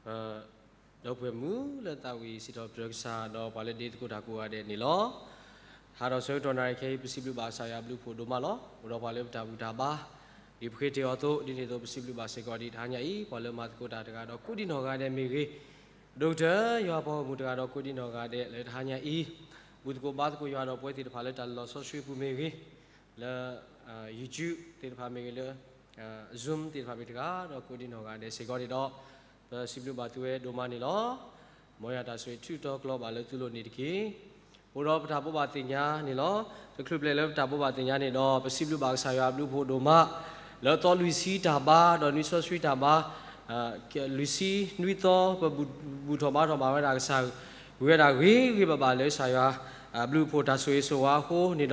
ပဒီပုၢ်ဝဲၢ်မုၣ်လၢသးဝံၣ်စံးထီၣ်ပတြၢၤကစၢ် ဒီးပှၤလၢဒ့သကိးတၢ်ကိးဂၤဒဲးန့ၣ်လီၤ. ဟးထီၣ်ဆၢကတီၢ်နၣ်ရံၣ်ခဲအံၤ ပစံးဘျုးဘၣ်ကစၢ်ယွၤအဘျုးအဖှိၣ်ဒိၣ်မးလီၤ. အိၣ်ဒီးပှၤလၢပတၢ်ဘူၣ်တၢ်ဘါ ဒ်ပဃ့တ့ၢ်အီၤအသိး ဒ်န့ၣ်အသိး ပစံးဘျုးဘၣ်စ့ၢ်ကီးဒံးတဟါညါအံၤ ပှၤလၢမၤသကိးတၢ်တဂၤဒီးကိးဒံနီၢ်ဂၤဒဲးမ့ၢ်ဂ့ၤ, ဒိၣ်ကတၢၢ် ယွၤပှၤဂီၢ်မုၢ်တဂၤဒီးကိးဒံနီၢ်ဂၤဒဲး လၢတဟါညါအံၤ ဘူၣ်သကိးဘါသကိးယွၤဒီးပဝဲသ့ၣ်တဖၣ်လၢတၢ်လီၢ်စီဆှံပူၤမ့ၢ်ဂ့ၤ, လၢ YouTube သ့ၣ်တဖၣ်မ့ၢ်ဂ့ၤ, လၢ Zoom သ့ၣ်တဖၣ်မ့ၢ်တဂၤ ဒီးကိးဒံနီၢ်ဂၤဒဲးစ့ၢ်ကီးန့ၣ်ဒီး ပစံးဘျုးဘၣ်သုဝဲဒိၣ်မးန့ၣ်လီၤ. မ်ယွၤတၢ်ဆိၣ်ဂ့ၤထုးထီၣ်ကျီဘၣ်လၢသုလိၤန့ၣ်တက့ၢ်. အိၣ်ဒီးပတၢ်ဘိးဘၣ်သ့ၣ်ညါန့ၣ်လီၤ. တချုးပျဲလၢပတၢ်ဘိးဘၣ်သ့ၣ်ညါန့ၣ်ဒီး ပစံးဘျုးဘၣ်ကစၢ်ယွၤအဘျုးအဖှိၣ်ဒိၣ်မး လၢအသီလွံၢ်ဆံတၢ်ဘါ ဒီးနွံစီဆှံတၢ်ဘါ လွံၢ်ဆံနွံသီ ပဘူၣ်ထီၣ်ဘါထီၣ်ဘၣ်ဝဲဒၣ်ကစၢ် ဂ့ၤဝဲဒၣ်ဂ့ၤဂ့ၤဘၣ်ဘၣ်လၢကစၢ်ယွၤ အဘျုးအဖှိၣ်တၢ်ဆိၣ်ဂ့ၤဆိၣ်ဝါအဃိန့ၣ်ဒီး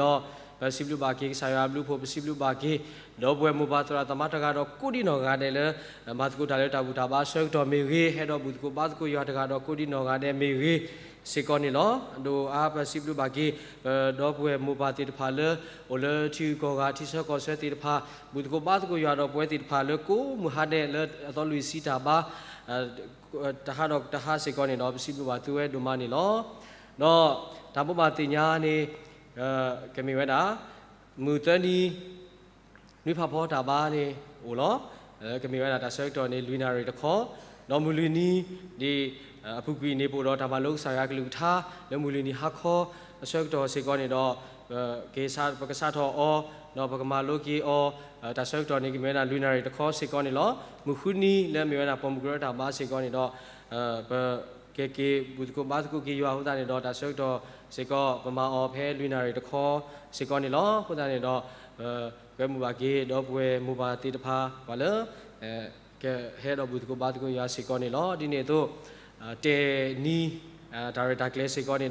ပစံးဘျုးဘၣ်က့ၤကစၢ်ယွၤအဘျုးအဖှိၣ် ပစံးဘျုးဘၣ်က့ၤ ဒီပုၢ်ဝဲၢ်မိၢ်ပၢ်သရၣ်သမါတဂၤဒီးကိးဒံနီၢ်ဂၤဒဲးလၢ မၤသကိးတၢ်လၢတၢ်ဘူၣ်တၢ်ဘါဆၢကတီၢ်မ့ၢ်ဂ့ၤ, ဟဲဒီးဘူၣ်သကိးဘါသကိးယွၤတဂၤဒီးကိးဒံနီၢ်ဂၤဒဲးမ့ၢ်ဂ့ၤစ့ၢ်ကီးန့ၣ်လီၤ. ဒိၣ်အါပစံးဘျုးဘၣ်က့ၤ ပဒီပုၢ်ဝဲၢ်မိၢ်ပၢ်သ့ၣ်တဖၣ်လၢ အိၣ်လၢထံဂုၤကီၢ်ဂၤ ထံဆၢကီၢ်ဆၢသ့ၣ်တဖၣ် ဘူၣ်သကိးဘါသကိးယွၤဒီးပဝဲသ့ၣ်တဖၣ်လၢကိးမုၢ်ဟါဒဲးလၢအသီလွံၢ်ဆံတၢ်ဘါ တဟါဒီးတဟါစ့ၢ်ကီးန့ၣ်ဒီး ပစံးဘျုးဘၣ်သုဝဲဒိၣ်မးန့ၣ်လီၤ. ဒီးတၢ်ဘိးဘၣ်သ့ၣ်ညါန့ၣ် ကမ့ၢ်ဝဲဒၣ် မုၢ်သၢနံၤ နွံဖးဖီတၢ်ဘါန့ၣ်အိၣ်လီၤ. ကမ့ၢ်ဝဲဒၣ်တၢ်ဆၢကတီၢ်န့ၣ် လွံၢ်နၣ်ရံၣ်တခီ, ဒီးမုၢ်လွံၢ်နံၤ ဒ်အပူၤကွံာ်န့ၣ် ပအိၣ်ဒီးတၢ်မၤလိကစၢ်ယွၤကလုၢ်ကထါ လၢမုၢ်လွံၢ်နံၤဟါခီအဆၢကတီၢ်စ့ၢ်ကီးန့ၣ်ဒီး ကစးထီၣ်အီၤ ဒီးပကမၤလိက့ၤအီၤ တၢ်ဆၢကတီၢ်န့ၣ် ကမ့ၢ်ဝဲဒၣ်လွံၢ်နၣ်ရံၣ်တခီစ့ၢ်ကီးန့ၣ်လီၤ. မုၢ်ဃုနံၤလၢမ့ၢ်ဝဲဒၣ်ပိာ်မုၣ်ကရၢတၢ်ဘါစ့ၢ်ကီးန့ၣ်ဒီး ပကက့ၤဘူၣ်သကိးဘါသကိးက့ၤယွၤအဃိသတးန့ၣ်ဒီး တၢ်ဆၢကတီၢ်စ့ၢ်ကီး ပမၤအီၤဖဲလွံၢ်နၣ်ရံၣ်တခီစ့ၢ်ကီးန့ၣ်လီၤ. အဃိသတးန့ၣ်ဒီး ပကဲမိၢ်ဘၣ်က့ၤ ဒီပုၢ်ဝဲၢ်မိၢ်ပၢ်သ့ၣ်တဖၣ် ပှၤလၢ ကဟဲဒီးဘူၣ်သကိးဘါသကိးယွၤစ့ၢ်ကီးန့ၣ်လီၤ. ဒ်န့ၣ်အသိး တဲာ်နံၤ တၢ်ရဲၣ်တၢ်ကျဲၤစ့ၢ်ကီးန့ၣ်ဒီး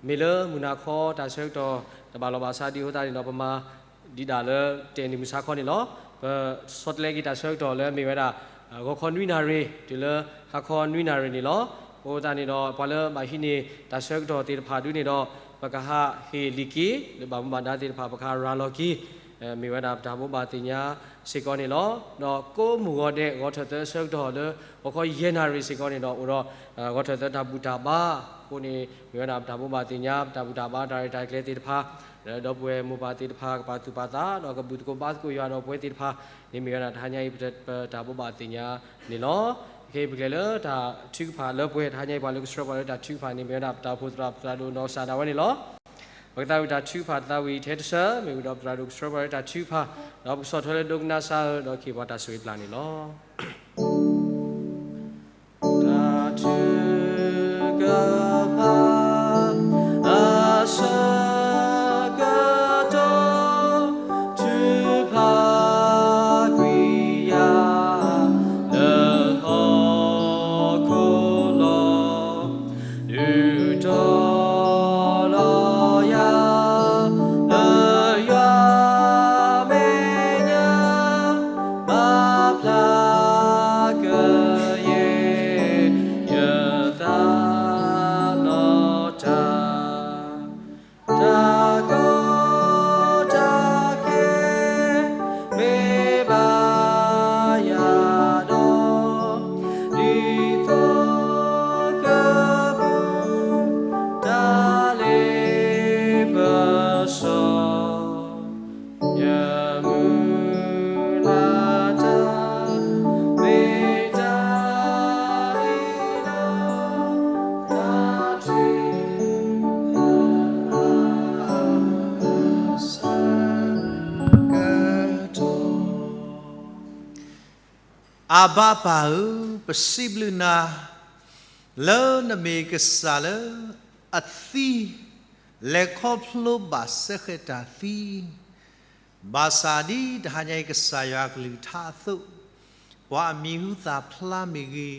မ့ၢ်လၢမုၢ်နၤခီတၢ်ဆၢကတီၢ်တဘၣ်လီၤဘၣ်စးဒံးအဃိသတးန့ၣ်ဒီး ပမၤဒံးဒၣ်လၢတဲာ်နံၤမုၢ်ဆါခီန့ၣ်လီၤ. ပဆီတလဲက့ၤတၢ်ဆၢကတီၢ်လၢမ့ၢ်ဝဲဒၣ် ဂီၤခီနွံနၣ်ရံၣ် တုၤလၢဟါခီနွံနၣ်ရံၣ်န့ၣ်လီၤ. အဃိသတးန့ၣ်ဒီး ပှၤလၢဘၣ်ဟံးန့ၢ်တၢ်ဆၢကတီၢ်သ့ၣ်တဖၣ်ဒုန့ၣ်ဒီး ပကဟးဟ့ၣ်လံာ်က့ၤ လၢဘၣ်မူဘၣ်ဒါသ့ၣ်တဖၣ် ပကဟးရၤလီၤက့ၤ မ့ၢ်ဝဲဒၣ်ပတၢ်ဘိးဘၣ်သ့ၣ်ညါစ့ၢ်ကီးန့ၣ်လီၤ. ဒီးကိးမုၢ်ဂီၤဒဲး ဂီၤထၢၣ်သၢဆၢကတီၢ်လၢ ဂီၤခီယဲၢ်နၣ်ရံၣ်စ့ၢ်ကီးန့ၣ်ဒီး အိၣ်ဒီး ဂီၤထၢၣ်သၢတၢ်ဘူၣ်တၢ်ဘါအဃိန့ၣ် မ့ၢ်ဝဲဒၣ်ပတၢ်ဘိးဘၣ်သ့ၣ်ညါ ပတၢ်ဘူၣ်တၢ်ဘါ တၢ်ရဲၣ်တၢ်ကျဲၤသ့ၣ်တဖၣ် လၢဒီပုၢ်ဝဲၢ်မိၢ်ပၢ်သ့ၣ်တဖၣ် ကပာ်သူၣ်ပာ်သး ဒီးကဘူၣ်သကိးဘါသကိးယွၤဒီးပဝဲသ့ၣ်တဖၣ်န့ၣ် မ့ၢ်ဝဲဒၣ်တဟါညါအံၤ ပတၢ်ဘိးဘၣ်သ့ၣ်ညါန့ၣ်လီၤ. ခဲအံၤပကလဲၤလၢတၢ်ထုကဖၣ်လၢပှဲၤ တဟါညါအံၤ ပှၤလၢကဆှၢပှၤလၢတၢ်ထုကဖၣ်န့ၣ် မ့ၢ်ဝဲဒၣ်ပတၢ်အိၣ်ဖှိၣ်သရၣ် ပသရၣ်ဒိၣ်နီၢ်ကစၢ်ဒၣ်ဝဲန့ၣ်လီၤ. ပကသးဝံၣ်တၢ်ထုကဖၣ်သးဝံၣ်ထဲတဆၢ မ့ၢ်ဝံၤဒီးပသရၣ်ဒိၣ်ကဆှၢပှၤလၢတၢ်ထုကဖၣ် ဒီးပကဆီၣ်ထွဲလၢဒိကနၣ်စၢ်ဧၢ ဒီးကဟ့ၣ်ပှၤတၢ်ဆိၣ်ဂ့ၤပျၢ်န့ၣ်လီၤ. တၢ်ထုကဖၣ် အဆၢကတီၢ် ထုကဖၣ်ကွံာ်ယၤ လၢဟီၣ်ခိၣ်လီၤ. ဒုးတီၤလီၤယၤ လၢယွၤမဲာ်ညါ ဘၣ်ဖျါကယဲၢ် ယသးနီၣ်တၢ် တၢ်ကီတၢ်ခဲ မ့ၢ်ဘၣ်ယၤဒီး ဒ်သိးကပူၤ တၢ်လ့ပစီ ယမုၢ်လၢ်တၢ် မ့ၢ်တၢ်အ့ၣ်လိာ် တၢ်ထုကဖၣ် အဘၣ်ပၢ်ဧၢ, ပစံးဘျုးနၤ လၢနမ့ၢ်ကစၢ်လၢအသံ လဲၤခီဖျိဘၣ်စဲဃဲၤတၢ်သံ, ဘၣ်ဆၣ်ဒ်တဟါညါအံၤကစၢ်ယွၤအကလုၢ်ကထါအသိး, ပှၤအမံၤဟူသၣ်ဖျါမ့ၢ်ဂ့ၤ,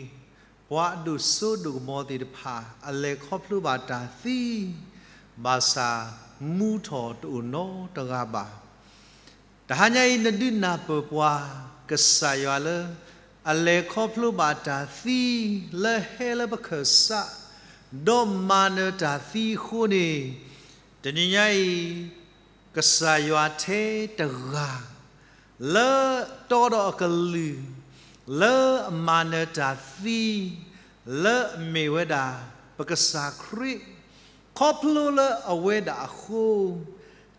ပှၤအဒိၣ်စိဒိၣ်ကမီၤသ့ၣ်တဖၣ် အလဲၤခီဖျိဘၣ်တၢ်သံ, ဘၣ်ဆၣ်မူထီၣ်တအိၣ်နီတဂၤဘၣ်. တဟါညါအံၤ နဒုးနၢ်ပၢၢ်ပှၤ ကစၢ်ယွၤလၢ အလဲၤခီဖျိဘၣ်တၢ်သံ လၢဟဲလၢပခၢၣ်စး ဒီးမၤနၢၤတၢ်သံအဃိန့ၣ်, တနံၤညါအံၤ ကစၢ်ယွၤထဲတဂၤ လၢတီဒီးအကလုၢ် လၢအမၤနၢၤတၢ်သံ လၢအမ့ၢ်ဝဲဒၣ် ပကစၢ်ခရံာ် ခီဖျိလၢအဝဲဒၣ်အဃိ,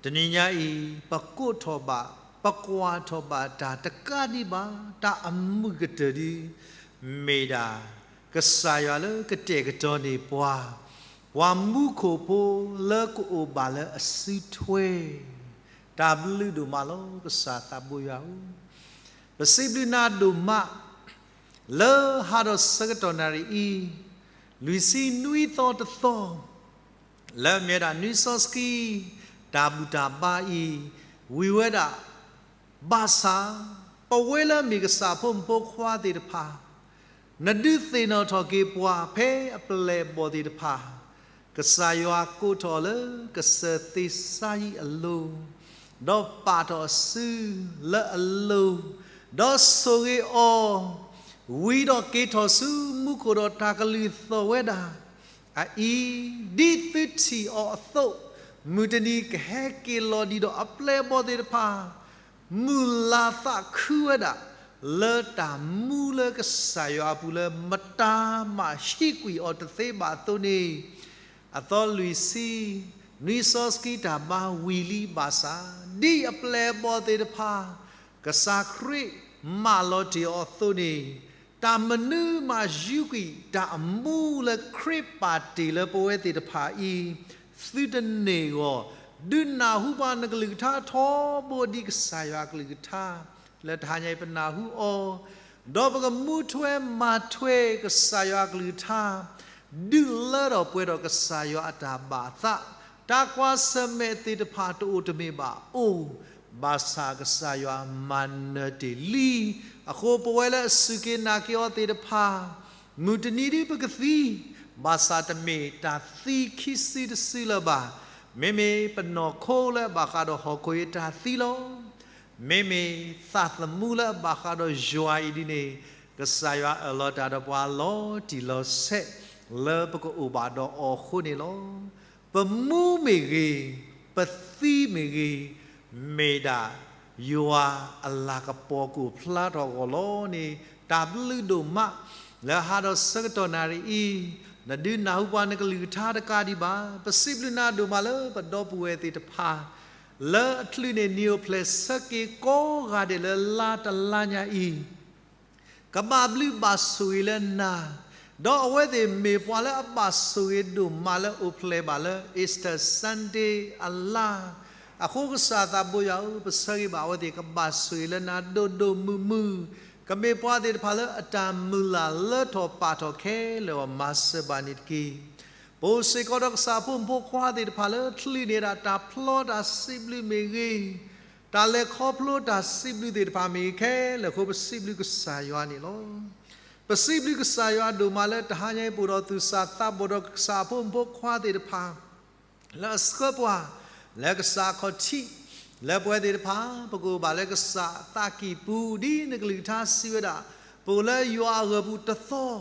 တနံၤညါအံၤ ပကိးထီၣ်ဘၣ် ပကွၢ်ထီၣ်ဘၣ်တၢ်တကးဒံးဘၣ်, တၢ်အမုာ်ကတၢၢ်ဒု မ့ၢ်ဒၣ် ကစၢ်ယွၤလၢကတဲာ်ကတီၤန့ၢ်ပှၤ, ပှၤမူခိၣ်ဖိလၢကအိၣ်ဘၣ်လၢအစုထွဲ, တၢ်ဘျုးဒိၣ်မးလီၤ ကစၢ်သးဘိယွၤဧၢ. ပစံးဘျုးနၤဒိၣ်မး လၢဟါဒီးဆၢကတီၢ်နၣ်ရံၣ်အံၤ, လွံၢ်ဆံနွံသီတသီ လၢအမ့ၢ်ဝဲဒၣ်နွံစီဆှံ တၢ်ဘူၣ်တၢ်ဘါအံၤ ဝံၤဝဲဒၣ် ဘၣ်ဆၣ် ပဝဲလၢအမ့ၢ်ကစၢ်အဖိမုၣ်ဖိခွါသ့ၣ်တဖၣ် နဒုးသ့ၣ်နီၣ်ထီၣ်က့ၤပှၤဖဲအပျဲၢ်အဘီၣ်သ့ၣ်တဖၣ်, ကစၢ်ယွၤကိးထီၣ်လၢကစၢၢ်သ့ၣ်စါယံၣ်အလိၤ, ဒီးပာ်ထီၣ်အစုလၢအလိၤ, ဒီးဆိၣ်ဂ့ၤအီၤ, ဝံၤဒီးက့ၤထီၣ်ဆူမူခိၣ်ဒီးတၢ်ကလုၢ်သီၣ်ဝဲဒၣ် အအံၤ, ဒ်သုထံၣ်အီၤအသိး, မုၢ်တနံၤကဟဲက့ၤလီၤဒံးဒီးအပျဲၢ်အဘီၣ်သ့ၣ်တဖၣ်, မုၢ်လၢ်သးခုဝဲဒၣ် လၢတၢ်မူလၢကစၢ်ယွၤအပူၤလၢ မတၤမၤဟံးကွံာ်အီၤတသ့ဘၣ်အသိးန့ၣ်, အသီလွံၢ်ဆံ နွံစီဆှံတၢ်ဘါဝံၤလံဘၣ်ဆၣ်, ဒ်အပျဲၢ်အဘီၣ်သ့ၣ်တဖၣ် ကစၢ်ခရံာ်မၢလီၤတ့ၢ်အီၤအသိးန့ၣ်, တၢ်မနုၤမၤဟံးကွံာ်တၢ်အမူလၢခရံာ်ပာ်တ့ၢ်လၢပဝဲသ့ၣ်တဖၣ်အံၤ, သုတန့ၢ်ဂီၢ် ဒုးနၢ်ဟူပှၤနကလုၢ်ကထါထီဘိဒ်ကစၢ်ယွၤအကလုၢ်ကထါ, လၢတဟါညါအံၤပနၢ်ဟူအီၤ, ဒီးပကမူထွဲမၤထွဲကစၢ်ယွၤအကလုၢ်ကထါ, ဒုးလၢထီၣ်ပှဲၤထီၣ်ကစၢ်ယွၤအတၢ်ဘၣ်သး, တၢ်ကွၢ်ဆၢၣ်မဲာ်သ့ၣ်တဖၣ်တအိၣ်တမ့ၢ်ဘၣ်အိၣ်, ဘၣ်ဆၣ်ကစၢ်ယွၤမၤနၢၤတ့ၢ်လံ, အဃိပဝဲလၢအစူၢ်က့ၤနာ်က့ၤအီၤသ့ၣ်တဖၣ်, မုၢ်တနံၤဒ်ပကသံ, ဘၣ်ဆၣ်တမ့ၢ်တၢ်သံခံစုတစုလၢၤဘၣ်, မ့မ့ၢ်ပနီၢ်ခိလၢအဘၣ်ဃးဒီးဟီၣ်ခိၣ်အံၤတၢ်သံလီၤ. မ့မ့ၢ်သးသမူလၢအဘၣ်ဃးဒီးယွၤအံၤဒ်န့ၣ်, ကစၢ်ယွၤအၢၣ်လီၤတၢ်ဒီးပှၤလီၤတံၢ်လီၤဆဲး လၢပကအိၣ်ဘၣ်ဒီးအီၤအဃိန့ၣ်လီၤ. ပမူမ့ၢ်ဂ့ၤ, ပသံမ့ၢ်ဂ့ၤ, မ့ၢ်ဒၣ်ယွၤအလၤကပီၤကအိၣ်ဖျါထီၣ်အဂီၢ်လီၤန့ၣ်, တၢ်ဘျုးဒိၣ်မး လၢဟါဒီးဆၢကတီၢ်နၣ်ရံၣ်အံၤ, နဒုးနၢ်ဟူပှၤနကလုၢ်ကထါတကးဒံးဘၣ်, ပစံးဘျုးနၤဒိၣ်မးလၢပဒီပုၢ်ဝဲၢ်သ့ၣ်တဖၣ် လၢအချုးန့ၢ်နံၤအိၣ်ဖျဲၣ်ဆၢက့ၤကိးဂၤဒဲးလၢလါတလါညါအံၤ, ကဘၣ်ဘျုးဘၣ်ဆိၣ်ဂ့ၤလၢနၤ, ဒီးအဝဲသ့ၣ်မ့ၢ်ပှၤလၢအဘၣ်ဆိၣ်ဂ့ၤဒိၣ်မးလၢအိၣ်ဖျဲၣ်ဘၣ်လၢ Easter Sunday အလါ, အဃိကစၢ်သးဘိယွၤဧၢ, ပဆၢဂ့ၤဘၣ်အဝဲသ့ၣ်ကဘၣ်ဆိၣ်ဂ့ၤလၢနၤဒိၣ်ဒိၣ်မုၢ်မုၢ်, ကမ့ၢ်ပှၤသ့ၣ်တဖၣ်လၢအတၢ်မုၢ်လၢ်လၢထီၣ်ပာ်ထီၣ်ခဲလၢာ်အဂီၢ်မၤစၢၤဘၣ်န့ၣ်တက့ၢ်. ပအိၣ်စ့ၢ်ကီးဒီးကစၢ်အဖိမုၣ်ဖိခွါသ့ၣ်တဖၣ်လၢချုးန့ၢ်ဒၣ်တၢ်ဖျီတၢ်စံးဘျုးမ့ၢ်ဂ့ၤ, တၢ်လဲၤခီဖျိတၢ်စံးဘျုးသ့ၣ်တဖၣ်မ့ၢ်ဂ့ၤခဲလၢာ်အဃိ ပစံးဘျုးကစၢ်ယွၤန့ၣ်လီၤ. ပစံးဘျုးကစၢ်ယွၤဒိၣ်မးလၢတဟါညါအံၤ ပအိၣ်ဒီးသူၣ်စၢ်သးဘီၣ်ဒီးကစၢ်အဖိမုၣ်ဖိခွါသ့ၣ်တဖၣ် လၢအဆှၢပှၤ လၢကစၢ်အခီၣ်ထံး, လၢပဝဲသ့ၣ်တဖၣ် ပကအိၣ်ဘၣ်လၢကစၢ်အသးကံၢ်ပူၤ ဒ်နကလုၢ်ကထါစံးဝဲဒၣ်, ပအိၣ်လၢယွၤအဂၢၢ်ပူၤတသီ,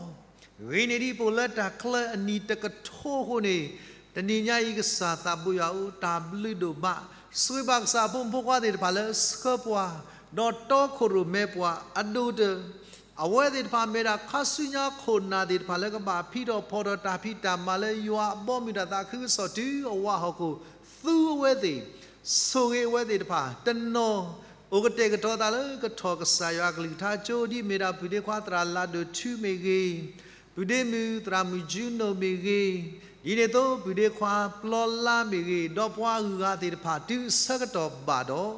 ဂ့ၤန့ၢ်ဒံးပအိၣ်လၢတၢ်ချၢအနံၤတကထိအဃိန့ၣ်, တနံၤညါအံၤကစၢ်သးဘိယွၤဧၢ, တၢ်ဘျုးဒိၣ်မး, ဆိၣ်ဂ့ၤဘၣ်ကစၢ်အဖိမုၣ်ဖိခွါသ့ၣ်တဖၣ်လၢအဆှၢပှၤ, ဒီးတီခိၣ်ရိၣ်မဲပှၤအဒိၣ်တၢၢ် အဝဲသ့ၣ်တဖၣ်မ့ၢ်ဒၣ်ခါဆူညါခိၣ်နၢ်သ့ၣ်တဖၣ်လၢကဘၣ်ဖံးထီၣ်ဖီၣ်ထီၣ်တၢ်ဖံးတၢ်မၤလၢယွၤအဘီအမုၢ်တၢ်သးခုကစီၣ်တုၤအဝးဟီၣ်ခိၣ်, သူအဝဲသ့ၣ်, ဆိၣ်ဂ့ၤအဝဲသ့ၣ်တဖၣ်, တနီၤ အိၣ်ကတဲာ်ကတီၤသးလၢကထီၣ်ကစၢ်ယွၤအကလုၢ်ကထါကၠိ ဒ်အမ့ၢ်ဒၣ်ပုၢ်ဒ့ခွါသရၣ်လးဒိၣ်ထူမ့ၢ်ဂ့ၤ, ပုၢ်ဒ့မုၣ်သရၣ်မုၣ်ကၠူနိၣ်မ့ၢ်ဂ့ၤ, ဒ်န့ၣ်အသိး ပုၢ်ဒ့ခွါပျီလါမ့ၢ်ဂ့ၤ, ဒီးပှၤအဂုၤအဂၤသ့ၣ်တဖၣ်တုၤအဆၢကတီၢ်ဘၣ်ဒီး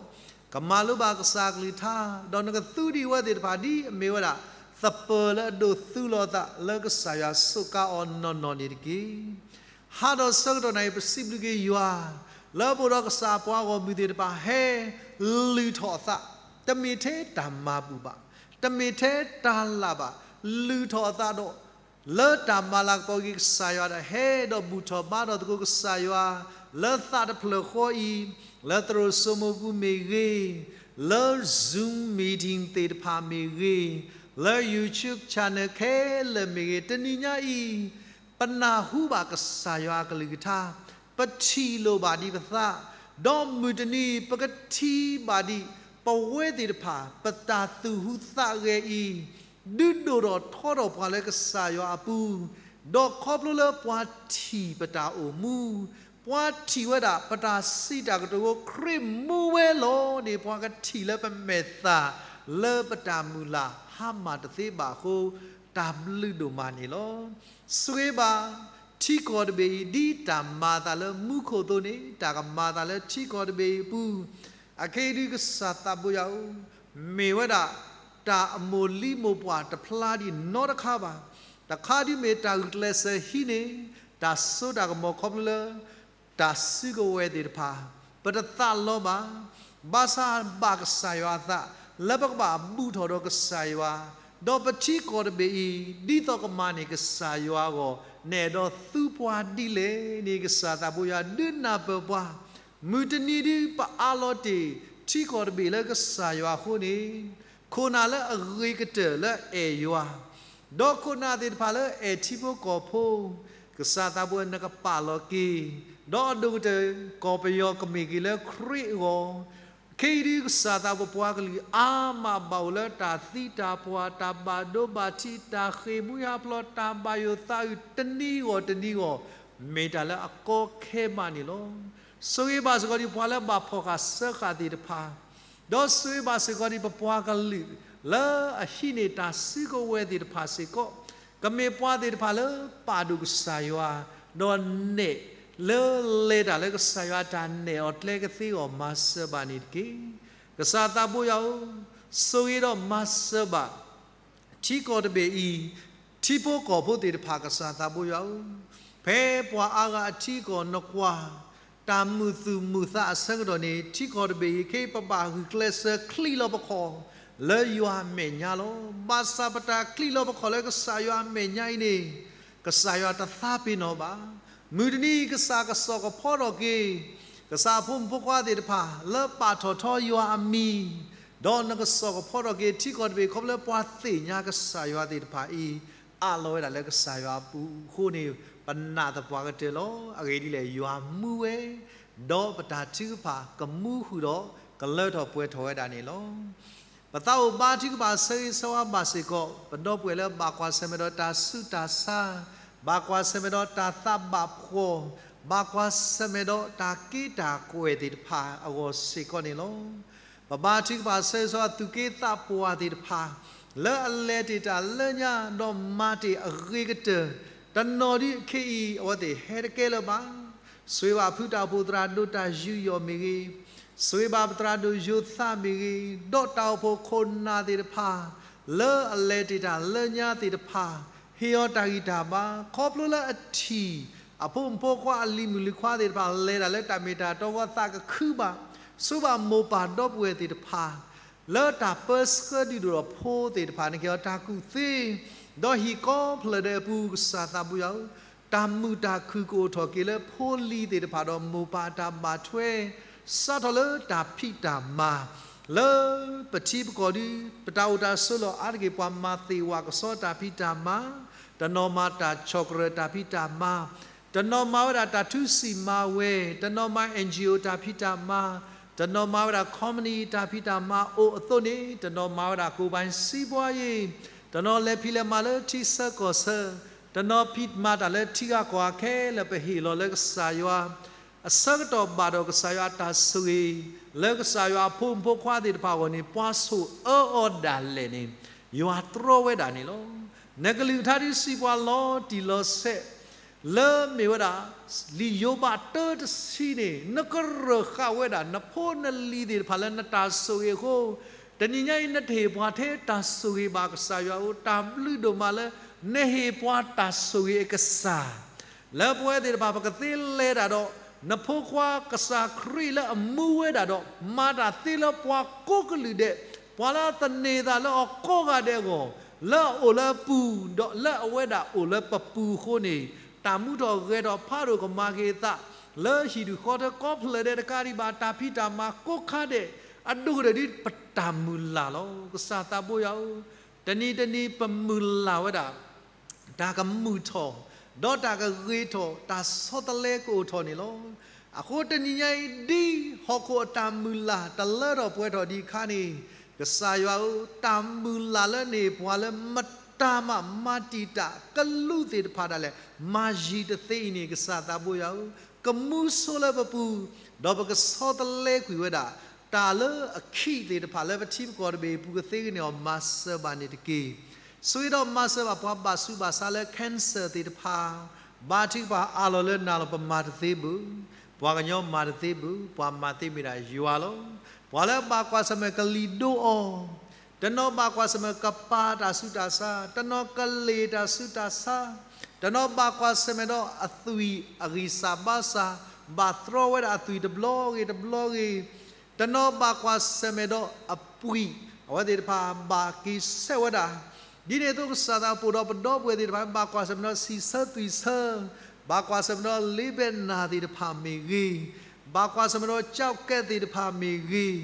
ကမၤလိဘၣ်ကစၢ်အကလုၢ်ကထါ, ဒီးနကသူဒံးအဝဲသ့ၣ်တဖၣ်ဒ်အမ့ၢ်ဝဲဒၣ် သပၢၤလၢအဒိးသူလီၤအသးလၢကစၢ်ယွၤစူးကါအီၤနီၢ်နီၢ်န့ၣ်တက့ၢ်. ဟါဒီးဆၢကတီၢ်နၣ်ရံၣ် ပစံးဘျုးက့ၤယွၤ လၢပအိၣ်ဒီးကစၢ်ပှၤဂီၢ်မုၢ်သ့ၣ်တဖၣ်ဟဲလုၢ်ထီၣ်အသး, တမ့ၢ်ထဲတၢ်မၤဘူၣ်ဘၣ်, တမ့ၢ်ထဲတၢ်လၢ်ဘၣ်, လုၢ်ထီၣ်အသးဒီး လၢတၢ်မၤလၤကပီၤက့ၤကစၢ်ယွၤဒီး ဟဲဒီးဘူၣ်ထီၣ်ဘါထီၣ်သကိးကစၢ်ယွၤ လၢသးတဖျၢၣ်ဃီအံၤ, လၢသရိာ်စိမိၤပူၤမ့ၢ်ဂ့ၤ, လၢ Zoom meeting သ့ၣ်တဖၣ်မ့ၢ်ဂ့ၤ, လၢ YouTube channel ခဲလၢာ်မ့ၢ်ဂ့ၤ, တနံၤညါအံၤ ပနၢ်ဟူဘၣ်ကစၢ်ယွၤအကလုၢ်ကထါ, ပထံၣ်လိာ်ဘၣ်ဒံးပသး, ဒီးမုၢ်တနံၤ ပကထံၣ်ဘၣ်ဒံး ပဝဲသ့ၣ်တဖၣ် ပတၢ်သူၣ်ဟူးသးဂဲၤအံၤ ဒုးဒိၣ်ထီၣ်ထီထီၣ်ပှၤလၢကစၢ်ယွၤအပူၤ, ဒီးခီဖျိလၢပှၤထံၣ်ပတၢ်အိၣ်မူ, ပှၤထံၣ်ဝဲဒၣ်ပတၢ်စံးတၢ်ကတိၤအဃိ ခရံာ်မူဝဲလီၤန့ၣ် ပှၤကထံၣ်လၢပမဲာ်သၣ်လၢပတၢ်မုၢ်လၢ်ဟါမၢ်တသ့ဘၣ်အဃိ တၢ်ဘျုးဒိၣ်မးန့ၣ်လီၤ. ဆိၣ်ဂ့ၤဘၣ် ထံကီၢ်တဘ့ၣ်အံၤ ဒ်တၢ်မၤအသးလၢမူခိၣ်အသိးန့ၣ် တၢ်ကမၤအသးလၢထံကီၢ်တဘ့ၣ်အံၤအပူၤ, အခဲအံၤဒုးကစၢ်သးဘိယွၤဧၢ, မ့ၢ်ဝဲဒၣ် တၢ်အမိၢ်လံမိၢ်ပှၢ်တဖျါဒံးနီတခါဘၣ်. တခါဒုးမ့ၢ်တၢ်ဂုာ်ကျဲးစၢးဟံးန့ၢ် တၢ်စိတၢ်ကမီၤခီဖျိလၢ တၢ်စုကဝဲၤသ့ၣ်တဖၣ်, ပတသးလီဘၣ်. ဘၣ်ဆၣ်ဘၣ်ကစၢ်ယွၤအသး လၢပကဘၣ်ဘူၣ်ထီၣ်ဒီးကစၢ်ယွၤ, ဒီးပထံကီၢ်တဘ့ၣ်အံၤ ဒ်သိးကမၤန့ၢ်ကစၢ်ယွၤအဂီၢ် နအဲၣ်ဒိးသူပှၤဒ်လဲၣ်န့ၣ် ကစၢ်သးဘိယွၤဒုးနၢ်ပၢၢ်ပှၤ, မုၢ်တနံၤဒုးပအးလီၤတ့ၢ် ထံကီၢ်တဘ့ၣ်လၢကစၢ်ယွၤအဃိန့ၣ် ခိၣ်နၢ်လၢအဂ့ၤကတၢၢ်လၢအအဲၣ်ယွၤ, ဒီးခိၣ်နၢ်သ့ၣ်တဖၣ်လၢအအဲၣ်ထံဖိကီၢ်ဖိ, ကစၢ်သးဘိနကပာ်လီၤက့ၤ, ဒီးအဒိၣ်ကတၢၢ် ကီၢ်ပယီၤကမ့ၢ်က့ၤလၢခရံာ်အဂီၢ်, ခဲအံၤဒုးကစၢ်သးဘိပှၤကလုာ်အါမးဘၣ်အိၣ်လၢတၢ်သံတၢ်ပှၢ် တၢ်ဘၣ်ဒိဘၣ်ထံး တၢ်ဃ့ၢ်မှံဟးဖျိး တၢ်ဘၣ်ယိၣ်သးအုးတနံၤဂီၢ်တနံၤဂီၢ် မ့ၢ်တၢ်လၢအကီခဲမးန့ၣ်လီၤ. ဆိၣ်ဂ့ၤဘၣ်စ့ၢ်ကီးဒံးပှၤလၢဘၣ်ဖီၣ်ဃာ်စၢဃာ်သ့ၣ်တဖၣ်, ဒီးဆိၣ်ဂ့ၤဘၣ်စ့ၢ်ကီးဒံးပပှၤကလုာ် လၢအဟံးန့ၢ်တၢ်စုကဝဲၤသ့ၣ်တဖၣ်စ့ၢ်ကီး, ကမ့ၢ်ပှၤသ့ၣ်တဖၣ်လၢပာ်ဒိၣ်ကစၢ်ယွၤ, ဒီးနဲၣ်လၢလဲၤတၢ်လၢကစၢ်ယွၤတၢ်နဲၣ်အီၤကျဲကသ့အဂီၢ်မၤစၢၤဘၣ်န့ၣ်တက့ၢ်. ကစၢ်သးဘိယွၤဧၢ, ဆိၣ်ဂ့ၤဒီးမၤစၢၤဘၣ် ထံကီၢ်တဘ့ၣ်အံၤ ထံဖိကီၢ်ဖိသ့ၣ်တဖၣ် ကစၢ်သးဘိယွၤဧၢ, ဖဲပှၤအါဂၤအထံအကီၢ်နကွၢ် တၢ်မုာ်သူၣ်မုာ်သးအဆၢကတီၢ်န့ၣ် ထံကီၢ်တဘ့ၣ်အံၤ ခဲအံၤပဘၣ်ဂုာ်ကျဲးစၢးချံးလီၤပခီၣ် လၢယွၤအမဲာ်ညါလီၤ. ဘၣ်ဆၣ်ပတၢ်ချံးလီၤပခီၣ်လၢကစၢ်ယွၤအမဲာ်ညါအံၤန့ၣ် ကစၢ်ယွၤတသးပ့ၤနီၣ်ဘၣ်. မုၢ်တနံၤကစၢ်ကစိာ်ကဖီထီၣ်က့ၤ ကစၢ်အဖိမုၣ်ဖိခွါသ့ၣ်တဖၣ် လၢပာ်ထီၣ်ထီယွၤအမံၤ, ဒီးနကစိာ်ကဖီထီၣ်က့ၤထံကီၢ်တဘ့ၣ် ခီဖျိလၢပှၤသ့ၣ်ညါကစၢ်ယွၤသ့ၣ်တဖၣ်အံၤ အးလီၤဝဲဒၣ်လၢကစၢ်ယွၤအပူၤအဃိန့ၣ် ပနာ်သပှၢ်ကတၢၢ်လီၤ. အဂ့ၢ်ဒ်လဲၣ်, ယွၤမူဝဲ, ဒီးပတၢ်ထုကဖၣ်ကမူဃုာ်ဒီး ကလၢထီၣ်ပှဲၤထီၣ်ဝဲဒၣ်န့ၣ်လီၤ. ပသးအိၣ်ဘါထုကဖၣ်ဆၢဂ့ၤဆၢဝါဘၣ်စ့ၢ်ကီး ပဒီပုၢ်ဝဲၢ်လၢဘၣ်ကွၢ်ဆၢၣ်မဲာ်ဒီးတၢ်ဆူးတၢ်ဆါ, ဘၣ်ကွၢ်ဆၢၣ်မဲာ်ဒီးတၢ်သးဘၣ်ဖှီၣ်, ဘၣ်ကွၢ်ဆၢၣ်မဲာ်ဒီးတၢ်က့တၢ်ကွဲၢ်သ့ၣ်တဖၣ်အဂီၢ်စ့ၢ်ကီးန့ၣ်လီၤ. ပဘါထုကဖၣ်ဆၢဂ့ၤဆၢဝါသူၣ်က့သးပှၢ်သ့ၣ်တဖၣ် လၢအလဲၤတ့ၢ်တၢ်လၢညါ ဒီးမၤတ့ၢ်အဂ့ၤကတၢၢ်, တနီၤဒုးခဲအံၤ အဝဲသ့ၣ်ဟဲတကဲလၢၤဘၣ်. ဆိၣ်ဂ့ၤဘၣ်ဖုတၢ်အိၣ်ဖှိၣ်သရၣ်ဒိၣ်တၢ်ယူးယီၣ်မ့ၢ်ဂ့ၤ, ဆိၣ်ဂ့ၤဘၣ်ပသရၣ်ဒိၣ်ယိၤသးမ့ၢ်ဂ့ၤ, ဒီးတၢ်အိၣ်ဖှိၣ်ခိၣ်နၢ်သ့ၣ်တဖၣ် လၢအလဲၤတ့ၢ်တၢ်လၢညါသ့ၣ်တဖၣ် ဟ့ၣ်အီၤတၢ်ဂံၢ်တၢ်ဘါ, ခီဖျိလၢအထံၣ် အဖိမုၣ်ဖိခွါအလံၤမုၣ်လံၤခွါသ့ၣ်တဖၣ် လဲၤတၢ်လၢတၢ်မ့ၢ်တၢ်တီအဂီၢ် သးကခုဘၣ်, ဆိၣ်ဂ့ၤဘၣ်မိၢ်ပၢ်ဒီပုၢ်ဝဲၢ်သ့ၣ်တဖၣ် လၢတၢ်ပၢဆှၢဒုၣ်ဒိၣ်အဖိသ့ၣ်တဖၣ်န့ၣ် ကဟ့ၣ်အီၤတၢ်ကူၣ်သ့, ဒီးဟံၣ်ကိးဖျၢၣ်ဒဲးအပူၤ ကစၢ်သးဘိယွၤဧၢ, တၢ်မုာ်တၢ်ခုၣ်ကအိၣ်ထီၣ်က့ၤလၢဖိလံၤသ့ၣ်တဖၣ်ဒီးမိၢ်ပၢ်တၢ်ဘၣ်ထွဲ စးထီၣ်လၢတၢ်ဖံးတၢ်မၤ လၢပထံပကီၢ်ဒုး ပတၢ်အိၣ်တၢ်ဆိးလီၢ်အါတက့ၢ် ပှၤမၤသ့ၣ်ဝးကစီတၢ်ဖံးတၢ်မၤ, တနီၤမၤတၢ်ဆီၣ်ကရၢၢ်တၢ်ဖံးတၢ်မၤ, တနီၤမၤဝဲဒၣ်တၢ်ထူစံာ်မၤဝဲ, တနီၤမၤ NGO တၢ်ဖံးတၢ်မၤ, တနီၤမၤဝဲဒၣ် company တၢ်ဖံးတၢ်မၤအိၣ်အသိးန့ၣ် တနီၤမၤဝဲဒၣ် ကိုယ်ပိုင်စီးပွားရေး, တနီၤလဲၤဖံးလဲၤမၤလၢထံဆၢကီၢ်ဆၢ, တနီၤဖံးမၤတၢ်လၢထံဂၤကီၢ်ဂၤခဲလၢာ် ပဟ့ၣ်လီၤလၢကစၢ်ယွၤ အဆၢကတီၢ်ဘၣ်ဒီးကစၢ်ယွၤအတၢ်ဆိၣ်ဂ့ၤ လၢကစၢ်ယွၤအဖိမုၣ်ဖိခွါသ့ၣ်တဖၣ်အဂီၢ်န့ၣ် ပှၤဆိၣ်အၢအီၤဒၣ်လဲာ်န့ၣ် ယွၤတြီဝဲဒၣ်န့ၣ်လီၤ. နကလုၢ်ကထါဒုးစံးပှၤလီၤတံၢ်လီၤဆဲး လၢမ့ၢ်ဝဲဒၣ် လံာ်ယိၤဘးတၢတဆံန့ၣ် နကရၢၢ်ဃာ်ဝဲဒၣ်နဖိနလံၤသ့ၣ်တဖၣ်လၢနတၢ်ဆိၣ်ဂ့ၤအဃိ တနံၤညါအံၤ နတဟ့ၣ်ပှၤထဲတၢ်ဆိၣ်ဂ့ၤဘၣ် ကစၢ်ယွၤဧၢ, တၢ်ဘျုးဒိၣ်မးလၢ နဟ့ၣ်ပှၤတၢ်ဆိၣ်ဂ့ၤအကစၢ် လၢပဝဲသ့ၣ်တဖၣ် ပကသ့လဲၤတၢ်ဒီး နဖိခွါကစၢ်ခရံာ်လၢအမူဝဲဒၣ်ဒီး မၤတၢ်သ့လၢပှၤကိးကလုာ်ဒဲး, ပှၤလၢအသန့ၤသးလၢအီၤကိးဂၤဒဲးအဂီၢ်, လၢအအိၣ်လၢအပူၤ ဒီးလၢအဝဲဒၣ်အိၣ်လၢပပူၤအဃိန့ၣ်, တၢ်မူထီၣ်ဂဲၤထီၣ်ဖးဒိၣ်ကမၤက့ၤအသး လၢဟံၣ်ဒူၣ်ဃီထၢကိးဖျၢၣ်ဒဲးတကးဒံးဘၣ် တၢ်ဖံးတၢ်မၤကိးခါဒဲး, အဒိၣ်ကတၢၢ်ဒ်ပတၢ်မုၢ်လၢ်လီၤ. ကစၢ်သးဘိယွၤဧၢ, တနံၤတနံၤပမုၢ်လၢ်ဝဲဒၣ် တၢ်ကမုာ်ထီၣ်, ဒီးတၢ်ကဂ့ၤထီၣ်, တၢ်ဆီတလဲကအိၣ်ထီၣ်န့ၣ်လီၤ. အဃိတနံၤညါအံၤ ဒ်ဟီၣ်ခိၣ်အတၢ်မုၢ်လၢ်တလၢထီၣ်ပှဲၤထီၣ်ဒံးအခါန့ၣ်, ကစၢ်ယွၤဧၢ, တၢ်မုၢ်လၢ်လၢန့ၣ် ပှၤလၢမတၤမး မၤတံာ်တာ်ကလူးသ့ၣ်တဖၣ်ဒၣ်လဲာ် မၤယံၤတသ့အံၤန့ၣ် ကစၢ်သးဘိယွၤဧၢ, ကမူဆိလၢပပူၤ, ဒီးပကဆီတလဲကွံာ်ဝဲဒၣ် တၢ်လၢအခံးသ့ၣ်တဖၣ်လၢပထံပကီၢ်တဘ့ၣ်အပူၤကသ့ကန့ၢ်အီၤ မၤစၢၤဘၣ်န့ၣ်တက့ၢ်. ဆိၣ်ဂ့ၤဒီးမၤစၢၤဘၣ်ပှၤဘၣ်ဆူးဘၣ်ဆါလၢ cancer သ့ၣ်တဖၣ်, ဘါထုကဖၣ်အးလီၤလၢနၤလီၤ. ပမၤတသ့ဘၣ်, ပှၤကညီမၤတသ့ဘၣ်, ပှၤမၤသ့မ့ၢ်ဒၣ်ယွၤလီၤ. ပှၤလၢဘၣ်ကွၢ်ဆၢၣ်မဲာ်ကလံၤဒိအီၤ, တနီၤဘၣ်ကွၢ်ဆၢၣ်မဲာ်ကပာ်တၢ်ဆူးတၢ်ဆါ, တနီၤကလ့ၢ်တၢ်ဆူးတၢ်ဆါ, တနီၤဘၣ်ကွၢ်ဆၢၣ်မဲာ်ဒီးအသွံၣ်အဂံၢ်စၢ်ဘါစၢ်, ဘၣ်တြီဝဲဒၣ်အသွံၣ်တဘျီဂ့ၤတဘျီဂ့ၤ, တနီၤဘၣ်ကွၢ်ဆၢၣ်မဲာ်ဒီးအပှံာ်, အဝဲသ့ၣ်တဖၣ်ဘၣ်က့ၤဆဲးဝဲဒၣ်. ဒ်န့ၣ်အသိး ကစၢ်သးပှၢ်ဒီးပဒီပုၢ်ဝဲၢ်သ့ၣ်တဖၣ် ဘၣ်ကွၢ်ဆၢၣ်မဲာ်ဒီးဆံးဆၢသွံၣ်ဆၢ, ဘၣ်ကွၢ်ဆၢၣ်မဲာ်ဒီးလ့ဘဲနၢ်သ့ၣ်တဖၣ်မ့ၢ်ဂ့ၤ, ဘၣ်ကွၢ်ဆၢၣ်မဲာ်ဒီးကၠီကဲသ့ၣ်တဖၣ်မ့ၢ်ဂ့ၤ,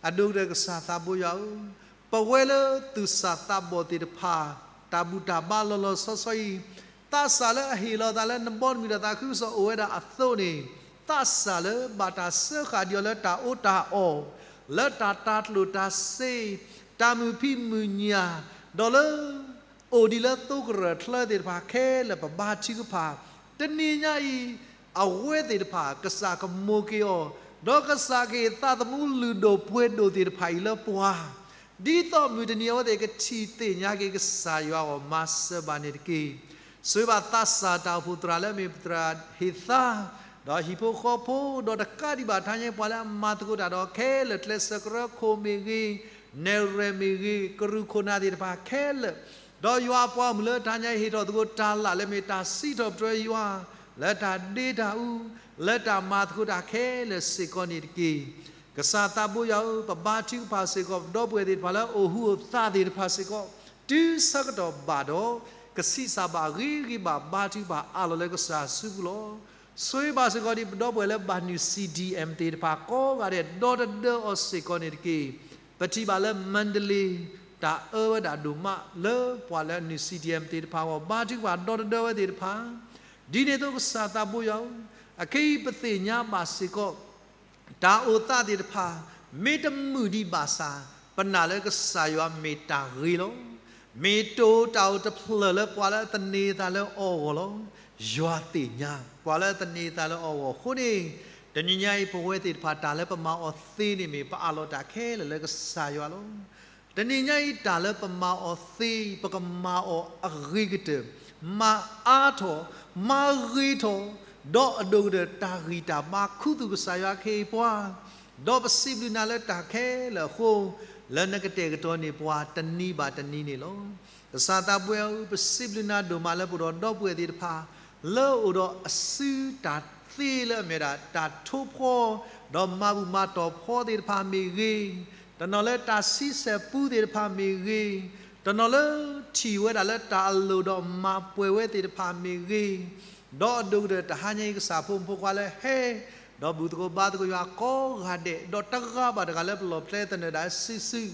အဒိကတၢၢ်ကစၢ်သးဘိယွၤဧၢ, ပဝဲလၢသူၣ်စၢ်သးဘီၣ်သ့ၣ်တဖၣ် တၢ်ဘူၣ်တၢ်ဘါလီၤလီၤဆီဆီအံၤ, သးစၢ်လၢအဟ့ၣ်လီၤသးလၢနဘီတမုၢ်ဒီးသးခုကစီၣ်အိၣ်ဝဲဒၣ်အသိးန့ၣ်, သးစၢ်လၢဘၣ်တၢ်စၢဃာ်ဒံးအီၤလၢတၢ်အီၣ်တၢ်အီ, လၢတၢ်တၤကျိၣ်တၤစ့, တၢ်မုာ်ဖံးမုာ်ညၣ်, ဒီးလၢ အိၣ်ဒံးလၢသိကရၢၢ်ချၢသ့ၣ်တဖၣ်ခဲလၢာ် ပဘါထုကဖၣ်, တနံၤညါအံၤ အဝဲသ့ၣ်တဖၣ် ကစၢ်ကမိၤက့ၤအီၤ, ဒီးကစၢ်ကဟ့ၣ်သးသမူလုၢ်ဒိၣ်ပှ့ၤဒိၣ်သ့ၣ်တဖၣ်အံၤလၢပှၤ, ဒ်သိးမုၢ်တနံၤအဝဲသ့ၣ်ကထံၣ်သ့ၣ်ညါက့ၤကစၢ်ယွၤအဂီၢ် မၤစၢၤဘၣ်န့ၣ်တက့ၢ်. ဆိၣ်ဂ့ၤဘၣ်သးစၢ်တၢ်အိၣ်ဖှိၣ်သရၣ်လၢအမ့ၢ်ပသရၣ်ဟ့ၣ်သါ, ဒီးဟံၣ်ဖိဃီဖိ, ဒီးတကးဒံးဘၣ်တဟါညါပှၤလၢအမၤသကိးတၢ်ဒီးခဲလၢာ် ကျဲးစၢးကရၢခိၣ်မ့ၢ်ဂ့ၤ, နဲၣ်ရွဲၣ်မ့ၢ်ဂ့ၤ, ကရူၢ်ခိၣ်နၢ်သ့ၣ်တဖၣ်ခဲလၢာ်, ဒီးယွၤအပှၤမုၣ်လၢတဟါညါဟ့ၣ်ထီၣ်သကိးတၢ်လၢ်လၢမ့ၢ်တၢ်စံးထီၣ်ပတြၢၤယွၤ, လၢတၢ်ဒ့တၢ်အူ, လၢတၢ်မၤသကိးတၢ်ခဲလၢာ်စ့ၢ်ကီးန့ၣ်တက့ၢ်. ကစၢ်သးဘိယွၤဧၢ, ပဘါထုကဖၣ်စ့ၢ်ကီး ပဒီပုၢ်ဝဲၢ်သ့ၣ်တဖၣ်လၢအအိၣ်ဟူးအိၣ်သးသ့ၣ်တဖၣ်စ့ၢ်ကီး, တုၤဆၢကတီၢ်ဘၣ်ဒီး ကဆံးစၢ်ဘၣ်ဂ့ၤဂ့ၤဘၣ် ဘါထုကဖၣ်အးလီၤလၢကစၢ်စုပူၤလီၤ. ဆိၣ်ဂ့ၤဘၣ်စ့ၢ်ကီးဒံး ပဒီပုၢ်ဝဲၢ်လၢဘၣ်နုာ် C D M သ့ၣ်တဖၣ်ကိးဂၤဒဲး ဒီတဒၢအီၤစ့ၢ်ကီးန့ၣ်တက့ၢ်. ပထံၣ်ဘၣ်လၢ Mandalay တၢ်အၢဝဲဒၣ်ဒိၣ်မးလၢပှၤလၢအနုာ် C D M သ့ၣ်တဖၣ်အဂီၢ် ဘါထုကဖၣ်ဒီတဒၢဝဲသ့ၣ်တဖၣ်, ဒ်န့ၣ်အသိးကစၢ်သးဘိယွၤဧၢ, အခဲအံၤပသ့ၣ်ညါဘၣ်စ့ၢ်ကီး တၢ်အိၣ်သးသ့ၣ်တဖၣ် မ့ၢ်တမုာ်ဒံးဘၣ်ဆၣ် ပနာ်လၢကစၢ်ယွၤမ့ၢ်တၢ်ဂ့ၤလီၤ. မ့ၢ်တၢ်အိၣ်တၢ်အိၣ်တဖျၢၣ်လၢပှၤလၢအသန့ၤအသးလၢအီၤအဂီၢ်လီၤ. ယွၤသ့ၣ်ညါ ပှၤလၢအသန့ၤအသးလၢအီၤအဂီၢ်အဃိန့ၣ်, တနံၤညါအံၤ ပဝဲသ့ၣ်တဖၣ်တၢ်လၢပမၤအီၤသ့န့ၣ်မ့ၢ် ပအးလီၤတၢ်ခဲလၢာ်လၢကစၢ်ယွၤလီၤ. တနံၤညါအံၤ တၢ်လၢပမၤအီၤသ့ ပကမၤအီၤအဂ့ၤကတၢၢ်, မၤအါထီၣ်, မၤဂ့ၤထီၣ်, ဒီးအဒိၣ်ကတၢၢ်တၢ်ဂံၢ်တၢ်ဘါခူသူၣ်ကစၢ်ယွၤကဟ့ၣ်ပှၤ, ဒီးပစံးဘျုးနၤလၢတၢ်ခဲလၢာ်အဃိ, လၢနကတဲာ်ကတီၤန့ၢ်ပှၤတနံၤဘၣ်တနံၤန့ၣ်လီၤ. ကစၢ်သးဘိယွၤဧၢ, ပစံးဘျုးနၤဒိၣ်မးလၢပအိၣ်ဒီးဒီပုၢ်ဝဲၢ်သ့ၣ်တဖၣ် လၢအအိၣ်ဒီးအစုတၢ်သ့လၢအမ့ၢ်ဒၣ်တၢ်ထိဖှီၣ်, ဒီးမၤဘူၣ်မၤတီၢ်ဖှီၣ်သ့ၣ်တဖၣ်မ့ၢ်ဂ့ၤ, တနီၤလၢတၢ်ဆံဆဲၣ်ပူသ့ၣ်တဖၣ်မ့ၢ်ဂ့ၤ, တနီၤလၢထံၣ်ဝဲဒၣ်လၢတၢ်အလိၤဒီးမၤပှဲၤဝဲသ့ၣ်တဖၣ်မ့ၢ်ဂ့ၤ, ဒီးအဒိၣ်ကတၢၢ်တဟါညါအံၤ ကစၢ်ဖိမုၣ်ဖိခွါလၢဟဲ ဒီးဘူၣ်သကိးဘါသကိးယွၤကိးဂၤဒဲး, ဒီးတဂၤဘၣ်တဂၤလၢပလီၢ်ဖျဲသနၢၣ်ဒၣ်စုာ်စုာ်,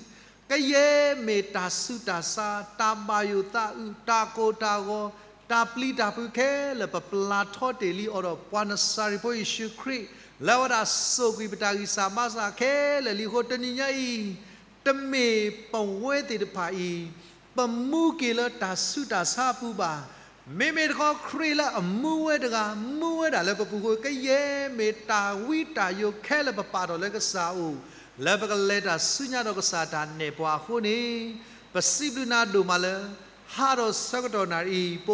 ကယဲၢ်မ့ၢ်တၢ်ဆူးတၢ်ဆါ, တၢ်ဘၣ်ယိၣ်သးအုး, တၢ်ကိၢ်တၢ်ဂီၤ, တၢ်ပျံၤတၢ်ဖုးခဲလၢာ် ပပျၢ်ထီတ့ၢ်လံအီၤဒီး ပှၤနစၤရ့းဖိယ့ၣ်ၡူးခရံာ် လၢအဝဲဒၣ်စိာ်ကွံာ်ပတၢ်ဂံၢ်စၢ်ဘါစၢ်ခဲလၢာ်လံအဃိ တနံၤညါအံၤ တမ့ၢ်ပဝဲသ့ၣ်တဖၣ်အံၤ ပမူက့ၤလၢတၢ်ဆူးတၢ်ဆါအပူၤဘၣ်. မ့မ့ၢ်တခီ ခရံာ်လၢအမူဝဲတဂၤ မူဝဲဒၣ်လၢပပူၤအဃိ ကယဲၢ်မ့ၢ်တၢ်ဝံတၢ်ယိးခဲလၢာ်ပပာ်ထီၣ်လၢကစၢ်အအိၣ် လၢပကလဲၤတၢ်ဆူညါဒီးကစၢ်တၢ်နဲၣ်ပှၤအဃိန့ၣ် ပစံးဘျုးနၤဒိၣ်မးလၢ ဟါဒီးဆၢကတီၢ်နၣ်ရံၣ်အံၤ